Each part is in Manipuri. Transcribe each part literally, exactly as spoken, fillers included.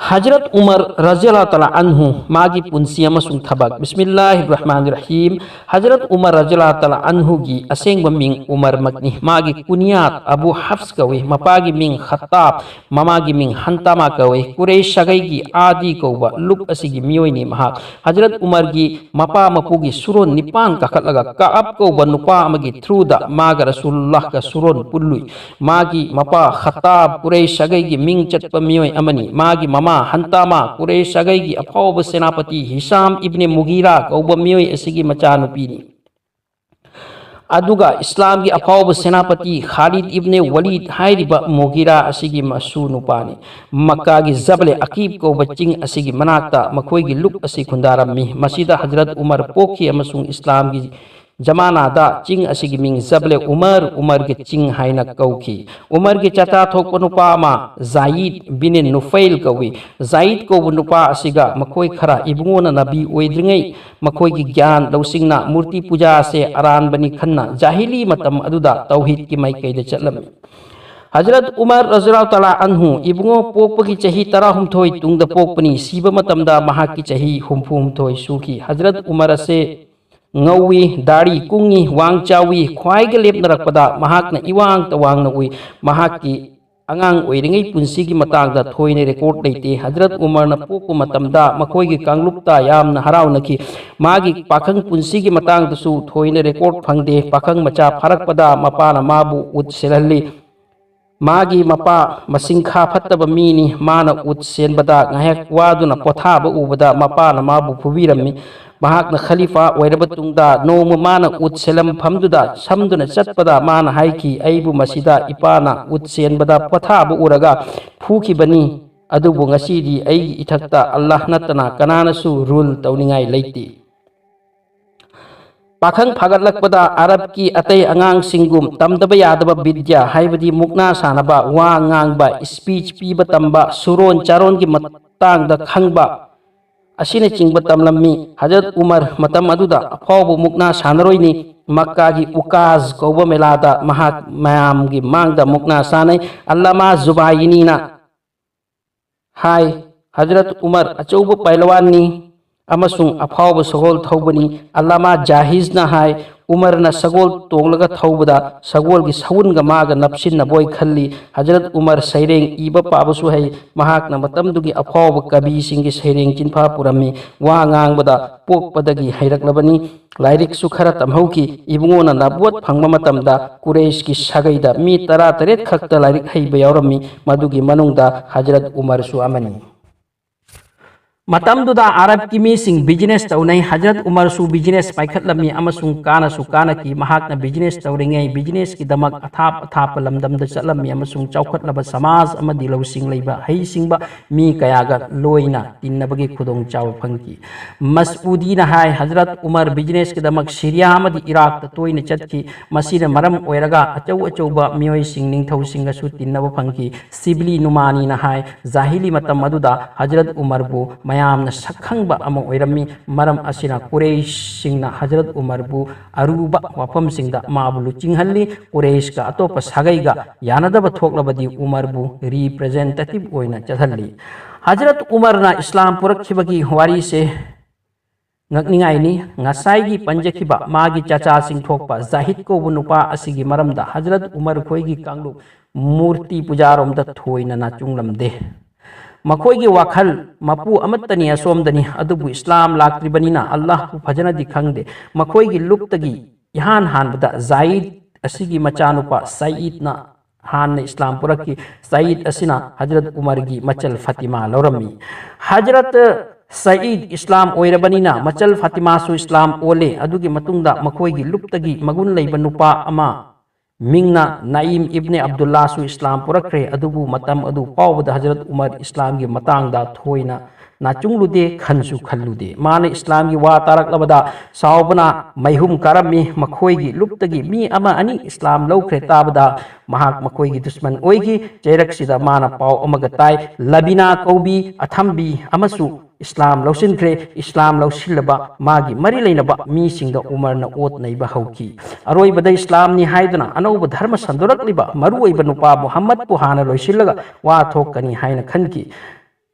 ꯍꯖꯔꯠ ꯎꯃꯔ ꯔꯖꯤꯌꯜꯂꯥꯍꯨ ꯇꯥꯂꯥ ꯑꯟꯍꯨ, ꯃꯥꯒꯤ ꯄꯨꯟꯁꯤ ꯑꯃꯁꯨꯡ ꯊꯕꯛ꯫ ꯕꯤꯁꯃꯤꯜꯂꯥꯍꯤꯔ ꯔꯍꯃꯥꯅꯤꯔ ꯔꯍꯤꯝ꯫ ꯍꯖꯔꯠ ꯎꯃꯔ ꯔꯖꯤꯌꯜꯂꯥꯍꯨ ꯇꯥꯂꯥ ꯑꯟꯍꯨꯒꯤ ꯑꯁꯦꯡꯕ ꯃꯤꯡ ꯎꯃꯔꯃꯛꯅꯤ꯫ ꯃꯥꯒꯤ ꯀꯨꯅꯤꯌꯥꯠ ꯑꯕꯨ ꯍꯐꯁ ꯀꯧꯏ꯫ ꯃꯄꯥꯒꯤ ꯃꯤꯡ ꯈꯠꯇꯥꯕ, ꯃꯃꯥꯒꯤ ꯃꯤꯡ ꯍꯟꯇꯥꯃꯥ ꯀꯧꯏ꯫ ꯀꯨꯔꯩꯁ ꯁꯥꯒꯩꯒꯤ ꯑꯥꯗꯤ ꯀꯧꯕ ꯂꯨꯞ ꯑꯁꯤꯒꯤ ꯃꯤꯑꯣꯏꯅꯤ ꯃꯍꯥꯛ꯫ ꯍꯖꯔꯠ ꯎꯃꯔꯒꯤ ꯃꯄꯥ ꯃꯄꯨꯒꯤ ꯁꯨꯔꯣꯟ ꯅꯤꯄꯥꯟ ꯀꯥꯈꯠꯂꯒ ꯀꯥꯑꯕ ꯀꯧꯕ ꯅꯨꯄꯥ ꯑꯃꯒꯤ ꯊ꯭ꯔꯨꯗ ꯃꯥꯒ ꯔꯁꯨꯂꯨꯜꯂꯥꯍꯒ ꯁꯨꯔꯣꯟ ꯄꯨꯜꯂꯨꯏ꯫ ꯃꯥꯒꯤ ꯃꯄꯥ ꯈꯠꯇꯥꯕ ꯀꯨꯔꯩꯁ ꯁꯥꯒꯩꯒꯤ ꯃꯤꯡ ꯆꯠꯄ ꯃꯤꯑꯣꯏ ꯑꯃꯅꯤ꯫ ꯃꯥꯒꯤ ꯃꯃꯥ ꯍꯟꯇꯥꯃꯥ ꯀꯨꯔꯩꯁ ꯁꯥꯒꯩꯒꯤ ꯑꯐꯥꯎꯕ ꯁꯦꯅꯥꯄꯇꯤ ꯍꯤꯁꯥꯝ ꯏꯕꯅꯦ ꯃꯨꯒꯤꯔꯥ ꯀꯧꯕ ꯃꯤꯑꯣꯏ ꯑꯁꯤꯒꯤ ꯃꯆꯥꯅꯨꯄꯤꯅꯤ꯫ ꯑꯗꯨꯒ ꯏꯁꯂꯥꯝꯒꯤ ꯑꯐꯥꯎꯕ ꯁꯦꯅꯥꯄꯇꯤ ꯈꯥꯂꯤꯗ ꯏꯕꯅꯦ ꯋꯂꯤꯗ ꯍꯥꯏꯔꯤꯕ ꯃꯨꯒꯤꯔꯥ ꯑꯁꯤꯒꯤ ꯃꯁꯨ ꯅꯨꯄꯥꯅꯤ꯫ ꯃꯛꯀꯥꯒꯤ ꯖꯕꯂꯦ ꯑꯀꯤꯕ ꯀꯧꯕ ꯆꯤꯡ ꯑꯁꯤꯒꯤ ꯃꯅꯥꯛꯇ ꯃꯈꯣꯏꯒꯤ ꯂꯨꯞ ꯑꯁꯤ ꯈꯨꯟꯗꯥꯔꯝꯃꯤ꯫ ꯃꯁꯤꯗ ꯍꯖꯔꯠ ꯎꯃꯔ ꯄꯣꯛꯈꯤ ꯑꯃꯁꯨꯡ ꯏꯁꯂꯥꯝꯒꯤ ꯖꯃꯥꯅꯥꯗ ꯆꯤꯡ ꯑꯁꯤꯒꯤ ꯃꯤꯡ ꯖꯕꯂꯦ ꯎꯃꯔ, ꯎꯃꯔꯒꯤ ꯆꯤꯡ ꯍꯥꯏꯅ ꯀꯧꯈꯤ꯫ ꯎꯃꯔꯒꯤ ꯆꯆꯥ ꯊꯣꯛꯄ ꯅꯨꯄꯥ ꯑꯃ ꯖꯥꯌꯤꯗ ꯕꯤꯅꯦ ꯅꯨꯐꯩꯜ ꯀꯧꯏ꯫ ꯖꯥꯌꯤꯗ ꯀꯧꯕ ꯅꯨꯄꯥ ꯑꯁꯤꯒ ꯃꯈꯣꯏ ꯈꯔ ꯏꯕꯨꯡꯉꯣꯅ ꯅꯕꯤ ꯑꯣꯏꯗ꯭ꯔꯤꯉꯩ ꯃꯈꯣꯏꯒꯤ ꯒ꯭ꯌꯥꯟ ꯂꯧꯁꯤꯡꯅ ꯃꯨꯔꯇꯤ ꯄꯨꯖꯥ ꯑꯁꯦ ꯑꯔꯥꯟꯕꯅꯤ ꯈꯟꯅ ꯖꯥꯍꯤꯂꯤ ꯃꯇꯝ ꯑꯗꯨꯗ ꯇꯧꯍꯤꯗꯀꯤ ꯃꯥꯏꯀꯩꯗ ꯆꯠꯂꯝꯃꯤ꯫ ꯍꯖꯔꯠ ꯎꯃꯔ ꯔꯖꯤꯌꯜꯂꯥꯍꯨ ꯇꯥꯂꯥ ꯑꯟꯍꯨ ꯏꯕꯨꯡꯉꯣ ꯄꯣꯛꯄꯒꯤ ꯆꯍꯤ ꯇꯔꯥꯍꯨꯝꯗꯣꯏ ꯇꯨꯡꯗ ꯄꯣꯛꯄꯅꯤ꯫ ꯁꯤꯕ ꯃꯇꯝꯗ ꯃꯍꯥꯛꯀꯤ ꯆꯍꯤ ꯍꯨꯝꯐꯨ ꯍꯨꯝꯗꯣꯏ ꯁꯨꯈꯤ꯫ ꯍꯖꯔꯠ ꯎꯃꯔ ꯑꯁꯦ ꯉꯧꯏ, ꯗꯥꯔꯤ ꯀꯨꯡꯏ, ꯋꯥꯡ ꯆꯥꯎꯏ꯫ ꯈ꯭ꯋꯥꯏꯒ ꯂꯦꯞꯅꯔꯛꯄꯗ ꯃꯍꯥꯛꯅ ꯏꯋꯥꯡꯇ ꯋꯥꯡꯅ ꯎꯏ꯫ ꯃꯍꯥꯛꯀꯤ ꯑꯉꯥꯡ ꯑꯣꯏꯔꯤꯉꯩ ꯄꯨꯟꯁꯤꯒꯤ ꯃꯇꯥꯡꯗ ꯊꯣꯏꯅ ꯔꯦꯀꯣꯔꯗ ꯂꯩꯇꯦ꯫ ꯍꯖꯔꯠ ꯎꯃꯔꯅ ꯄꯣꯛꯄ ꯃꯇꯝꯗ ꯃꯈꯣꯏꯒꯤ ꯀꯥꯡꯂꯨꯞꯇ ꯌꯥꯝꯅ ꯍꯔꯥꯎꯅꯈꯤ꯫ ꯃꯥꯒꯤ ꯄꯥꯈꯪ ꯄꯨꯟꯁꯤꯒꯤ ꯃꯇꯥꯡꯗꯁꯨ ꯊꯣꯏꯅ ꯔꯦꯀꯣꯔꯗ ꯐꯪꯗꯦ꯫ ꯄꯥꯈꯪ ꯃꯆꯥ ꯐꯥꯔꯛꯄꯗ ꯃꯄꯥꯅ ꯃꯥꯕꯨ ꯎꯠ ꯁꯦꯜꯍꯜꯂꯤ꯫ ꯃꯥꯒꯤ ꯃꯄꯥ ꯃꯁꯤꯡꯈꯥ ꯐꯠꯇꯕ ꯃꯤꯅꯤ꯫ ꯃꯥꯅ ꯎꯠ ꯁꯦꯟꯕꯗ ꯉꯥꯏꯍꯥꯛ ꯋꯥꯗꯨꯅ ꯄꯣꯊꯥꯕ ꯎꯕꯗ ꯃꯄꯥꯅ ꯃꯥꯕꯨ ꯐꯨꯕꯤꯔꯝꯃꯤ꯫ ꯃꯍꯥꯛꯅ ꯈꯂꯤꯐꯥ ꯑꯣꯏꯔꯕ ꯇꯨꯡꯗ ꯅꯣꯡꯃ ꯃꯥꯅ ꯎꯠ ꯁꯦꯜꯂꯝꯐꯝꯗꯨꯗ ꯁꯝꯗꯨꯅ ꯆꯠꯄꯗ ꯃꯥꯅ ꯍꯥꯏꯈꯤ, "ꯑꯩꯕꯨ ꯃꯁꯤꯗ ꯏꯄꯥꯅ ꯎꯠ ꯁꯦꯟꯕꯗ ꯄꯣꯊꯥꯕ ꯎꯔꯒ ꯐꯨꯈꯤꯕꯅꯤ, ꯑꯗꯨꯕꯨ ꯉꯁꯤꯗꯤ ꯑꯩꯒꯤ ꯏꯊꯛꯇ ꯑꯜꯂꯥꯍ ꯅꯠꯇꯅ ꯀꯅꯥꯅꯁꯨ ꯔꯨꯜ ꯇꯧꯅꯤꯡꯉꯥꯏ ꯂꯩꯇꯦ"꯫ ꯄꯥꯈꯪ ꯐꯥꯒꯠꯂꯛꯄꯗ ꯑꯔꯕꯀꯤ ꯑꯇꯩ ꯑꯉꯥꯡꯁꯤꯡꯒꯨꯝ ꯇꯝꯗꯕ ꯌꯥꯗꯕ ꯕꯤꯗ꯭ꯌꯥ, ꯍꯥꯏꯕꯗꯤ ꯃꯨꯛꯅꯥ ꯁꯥꯟꯅꯕ, ꯋꯥ ꯉꯥꯡꯕ, ꯁ꯭ꯄꯤꯆ ꯄꯤꯕ ꯇꯝꯕ, ꯁꯨꯔꯣꯟ ꯆꯥꯔꯣꯟꯒꯤ ꯃꯇꯥꯡꯗ ꯈꯪꯕ ꯑꯁꯤꯅꯆꯤꯡꯕ ꯇꯝꯂꯝꯃꯤ꯫ ꯍꯖꯔꯠ ꯎꯃꯔ ꯃꯇꯝ ꯑꯗꯨꯗ ꯑꯐꯥꯎꯕ ꯃꯨꯛꯅꯥ ꯁꯥꯟꯅꯔꯣꯏꯅꯤ꯫ ꯃꯛꯀꯥꯒꯤ ꯎꯀꯥꯖ ꯀꯧꯕ ꯃꯦꯂꯥꯗ ꯃꯍꯥꯛ ꯃꯌꯥꯝꯒꯤ ꯃꯥꯡꯗ ꯃꯨꯛꯅꯥ ꯁꯥꯟꯅꯩ꯫ ꯑꯜꯂꯥꯃꯥ ꯖꯨꯕꯥꯏꯅꯤꯅ ꯍꯥꯏ, ꯍꯖꯔꯠ ꯎꯃꯔ ꯑꯆꯧꯕ ꯄꯥꯏꯂꯋꯥꯟꯅꯤ ꯑꯃꯁꯨꯡ ꯑꯐꯥꯎꯕ ꯁꯒꯣꯜ ꯊꯧꯕꯅꯤ꯫ ꯑꯜꯂꯥꯃꯥ ꯖꯥꯍꯤꯖꯅ ꯍꯥꯏ, ꯎꯃꯔꯅ ꯁꯒꯣꯜ ꯇꯣꯡꯂꯒ ꯊꯧꯕꯗ ꯁꯒꯣꯜꯒꯤ ꯁꯎꯟꯒ ꯃꯥꯒ ꯅꯞꯁꯤꯟꯅꯕꯣꯏ ꯈꯜꯂꯤ꯫ ꯍꯖꯔꯠ ꯎꯃꯔ ꯁꯩꯔꯦꯡ ꯏꯕ ꯄꯥꯕꯁꯨ ꯍꯩ꯫ ꯃꯍꯥꯛꯅ ꯃꯇꯝꯗꯨꯒꯤ ꯑꯐꯥꯎꯕ ꯀꯕꯤꯁꯤꯡꯒꯤ ꯁꯩꯔꯦꯡ ꯆꯤꯟꯐꯥ ꯄꯨꯔꯝꯃꯤ꯫ ꯋꯥ ꯉꯥꯡꯕꯗ ꯄꯣꯛꯄꯗꯒꯤ ꯍꯩꯔꯛꯂꯕꯅꯤ꯫ ꯂꯥꯏꯔꯤꯛꯁꯨ ꯈꯔ ꯇꯝꯍꯧꯈꯤ꯫ ꯏꯕꯨꯡꯉꯣꯅ ꯅꯕꯨꯋꯠ ꯐꯪꯕ ꯃꯇꯝꯗ ꯀꯨꯔꯩꯁꯀꯤ ꯁꯥꯒꯩꯗ ꯃꯤ ꯇꯔꯥ ꯇꯔꯦꯠ ꯈꯛꯇ ꯂꯥꯏꯔꯤꯛ ꯍꯩꯕ ꯌꯥꯎꯔꯝꯃꯤ꯫ ꯃꯗꯨꯒꯤ ꯃꯅꯨꯡꯗ ꯍꯖꯔꯠ ꯎꯃꯔꯁꯨ ꯑꯃꯅꯤ꯫ ꯃꯇꯝꯗꯨꯗ ꯑꯔꯕꯀꯤ ꯃꯤꯁꯤꯡ ꯕꯤꯖꯤꯅꯦꯁ ꯇꯧꯅꯩ꯫ ꯍꯖꯔꯠ ꯎꯃꯔꯁꯨ ꯕꯤꯖꯤꯅꯦꯁ ꯄꯥꯏꯈꯠꯂꯝꯃꯤ ꯑꯃꯁꯨꯡ ꯀꯥꯟꯅꯁꯨ ꯀꯥꯟꯅꯈꯤ꯫ ꯃꯍꯥꯛꯅ ꯕꯤꯖꯤꯅꯦꯁ ꯇꯧꯔꯤꯉꯩ ꯕꯤꯖꯤꯅꯦꯁꯀꯤꯗꯃꯛ ꯑꯊꯥꯞ ꯑꯊꯥꯞꯄ ꯂꯝꯗꯝꯗ ꯆꯠꯂꯝꯃꯤ ꯑꯃꯁꯨꯡ ꯆꯥꯎꯈꯠꯂꯕ ꯁꯃꯥꯖ ꯑꯃꯗꯤ ꯂꯧꯁꯤꯡ ꯂꯩꯕ ꯍꯩꯁꯤꯡꯕ ꯃꯤ ꯀꯌꯥꯒ ꯂꯣꯏꯅ ꯇꯤꯟꯅꯕꯒꯤ ꯈꯨꯗꯣꯡꯆꯥꯕ ꯐꯪꯈꯤ꯫ ꯃꯁꯎꯗꯤꯅ ꯍꯥꯏ, ꯍꯖꯔꯠ ꯎꯃꯔ ꯕꯤꯖꯤꯅꯦꯁꯀꯤꯗꯃꯛ ꯁꯤꯔꯤꯌꯥ ꯑꯃꯗꯤ ꯏꯔꯥꯛꯇ ꯇꯣꯏꯅ ꯆꯠꯈꯤ꯫ ꯃꯁꯤꯅ ꯃꯔꯝ ꯑꯣꯏꯔꯒ ꯑꯆꯧ ꯑꯆꯧꯕ ꯃꯤꯑꯣꯏꯁꯤꯡ, ꯅꯤꯡꯊꯧꯁꯤꯡꯒꯁꯨ ꯇꯤꯟꯅꯕ ꯐꯪꯈꯤ꯫ ꯁꯤꯕꯂꯤ ꯅꯨꯃꯥꯅꯤꯅ ꯍꯥꯏ, ꯖꯥꯍꯤꯂꯤ ꯃꯇꯝ ꯑꯗꯨꯗ ꯍꯖꯔꯠ ꯎꯃꯔꯕꯨ ꯃꯌꯥꯝꯅ ꯁꯛꯈꯪꯕ ꯑꯃ ꯑꯣꯏꯔꯝꯃꯤ꯫ ꯃꯔꯝ ꯑꯁꯤꯅ ꯀꯨꯔꯩꯁꯁꯤꯡꯅ ꯍꯖꯔꯠ ꯎꯃꯔꯕꯨ ꯑꯔꯨꯕ ꯋꯥꯐꯝꯁꯤꯡꯗ ꯃꯥꯕꯨ ꯂꯨꯆꯤꯡꯍꯜꯂꯤ꯫ ꯀꯨꯔꯩꯁꯀ ꯑꯇꯣꯞꯄ ꯁꯥꯒꯩꯒ ꯌꯥꯅꯗꯕ ꯊꯣꯛꯂꯕꯗꯤ ꯎꯃꯔꯕꯨ ꯔꯤꯄ꯭ꯔꯖꯦꯟꯇꯦꯇꯤꯚ ꯑꯣꯏꯅ ꯆꯠꯍꯜꯂꯤ꯫ ꯍꯖꯔꯠ ꯎꯃꯔꯅ ꯏꯁꯂꯥꯝ ꯄꯨꯔꯛꯈꯤꯕꯒꯤ ꯋꯥꯔꯤꯁꯦ ꯉꯛꯅꯤꯡꯉꯥꯏꯅꯤ꯫ ꯉꯁꯥꯏꯒꯤ ꯄꯟꯖꯈꯤꯕ ꯃꯥꯒꯤ ꯆꯆꯥꯁꯤꯡ ꯊꯣꯛꯄ ꯖꯥꯍꯤꯗ ꯀꯧꯕ ꯅꯨꯄꯥ ꯑꯁꯤꯒꯤ ꯃꯔꯝꯗ ꯍꯖꯔꯠ ꯎꯃꯔ ꯈꯣꯏꯒꯤ ꯀꯥꯡꯂꯨꯞ ꯃꯨꯔꯇꯤ ꯄꯨꯖꯥꯔꯣꯝꯗ ꯊꯣꯏꯅ ꯅꯥꯆꯨꯡꯂꯝꯗꯦ꯫ ꯃꯈꯣꯏꯒꯤ ꯋꯥꯈꯜ ꯃꯄꯨ ꯑꯃꯠꯇꯅꯤ ꯑꯁꯣꯝꯗꯅꯤ, ꯑꯗꯨꯕꯨ ꯏꯁꯂꯥꯝ ꯂꯥꯛꯇ꯭ꯔꯤꯕꯅꯤꯅ ꯑꯜꯂꯥꯍꯄꯨ ꯐꯖꯅꯗꯤ ꯈꯪꯗꯦ꯫ ꯃꯈꯣꯏꯒꯤ ꯂꯨꯞꯇꯒꯤ ꯏꯍꯥꯟ ꯍꯥꯟꯕꯗ ꯖꯥꯏꯗ ꯑꯁꯤꯒꯤ ꯃꯆꯥꯅꯨꯄꯥ ꯁꯌꯤꯗꯅ ꯍꯥꯟꯅ ꯏꯁꯂꯥꯝ ꯄꯨꯔꯛꯈꯤ꯫ ꯁꯌꯤꯗ ꯑꯁꯤꯅ ꯍꯖꯔꯠ ꯎꯃꯔꯒꯤ ꯃꯆꯜ ꯐꯥꯇꯤꯃꯥ ꯂꯧꯔꯝꯃꯤ꯫ ꯍꯖꯔꯠ ꯁꯌꯤꯗ ꯏꯁꯂꯥꯝ ꯑꯣꯏꯔꯕꯅꯤꯅ ꯃꯆꯜ ꯐꯥꯇꯤꯃꯥꯁꯨ ꯏꯁꯂꯥꯝ ꯑꯣꯜꯂꯦ꯫ ꯑꯗꯨꯒꯤ ꯃꯇꯨꯡꯗ ꯃꯈꯣꯏꯒꯤ ꯂꯨꯞꯇꯒꯤ ꯃꯒꯨꯟ ꯂꯩꯕ ꯅꯨꯄꯥ ꯑꯃ ꯃꯤꯡꯅ ꯅꯥꯏꯝ ꯏꯕꯅꯦ ꯑꯕꯗꯨꯜꯂꯥꯁꯨ ꯏꯁꯂꯥꯝ ꯄꯨꯔꯛꯈ꯭ꯔꯦ꯫ ꯑꯗꯨꯕꯨ ꯃꯇꯝ ꯑꯗꯨ ꯐꯥꯎꯕꯗ ꯍꯖꯔꯠ ꯎꯃꯔ ꯏꯁꯂꯥꯝꯒꯤ ꯃꯇꯥꯡꯗ ꯊꯣꯏꯅ ꯅꯥꯆꯨꯡꯂꯨꯗꯦ, ꯈꯟꯁꯨ ꯈꯜꯂꯨꯗꯦ꯫ ꯃꯥꯅ ꯏꯁꯂꯥꯝꯒꯤ ꯋꯥ ꯇꯥꯔꯛꯂꯕꯗ ꯁꯥꯎꯕꯅ ꯃꯩꯍꯨꯝ ꯀꯥꯔꯝꯃꯤ꯫ ꯃꯈꯣꯏꯒꯤ ꯂꯨꯞꯇꯒꯤ ꯃꯤ ꯑꯃ ꯑꯅꯤ ꯏꯁꯂꯥꯝ ꯂꯧꯈ꯭ꯔꯦ ꯇꯥꯕꯗ ꯃꯍꯥꯛ ꯃꯈꯣꯏꯒꯤ ꯗꯨꯁꯃꯟ ꯑꯣꯏꯈꯤ꯫ ꯆꯩꯔꯛꯁꯤꯗ ꯃꯥꯅ ꯄꯥꯎ ꯑꯃꯒ ꯇꯥꯏ, ꯂꯕꯤꯅꯥ ꯀꯧꯕꯤ ꯑꯊꯝꯕꯤ ꯑꯃꯁꯨ ꯏꯁꯂꯥꯝ ꯂꯧꯁꯤꯟꯈ꯭ꯔꯦ꯫ ꯏꯁꯂꯥꯝ ꯂꯧꯁꯤꯜꯂꯕ ꯃꯥꯒꯤ ꯃꯔꯤ ꯂꯩꯅꯕ ꯃꯤꯁꯤꯡꯗ ꯎꯃꯔꯅ ꯑꯣꯠ ꯅꯩꯕ ꯍꯧꯈꯤ꯫ ꯑꯔꯣꯏꯕꯗ ꯏꯁꯂꯥꯝꯅꯤ ꯍꯥꯏꯗꯨꯅ ꯑꯅꯧꯕ ꯙꯔꯃ ꯁꯟꯗꯣꯔꯛꯂꯤꯕ ꯃꯔꯨꯑꯣꯏꯕ ꯅꯨꯄꯥ ꯃꯨꯍꯝꯃꯗꯄꯨ ꯍꯥꯟꯅ ꯂꯣꯏꯁꯤꯜꯂꯒ ꯋꯥ ꯊꯣꯛꯀꯅꯤ ꯍꯥꯏꯅ ꯈꯟꯈꯤ꯫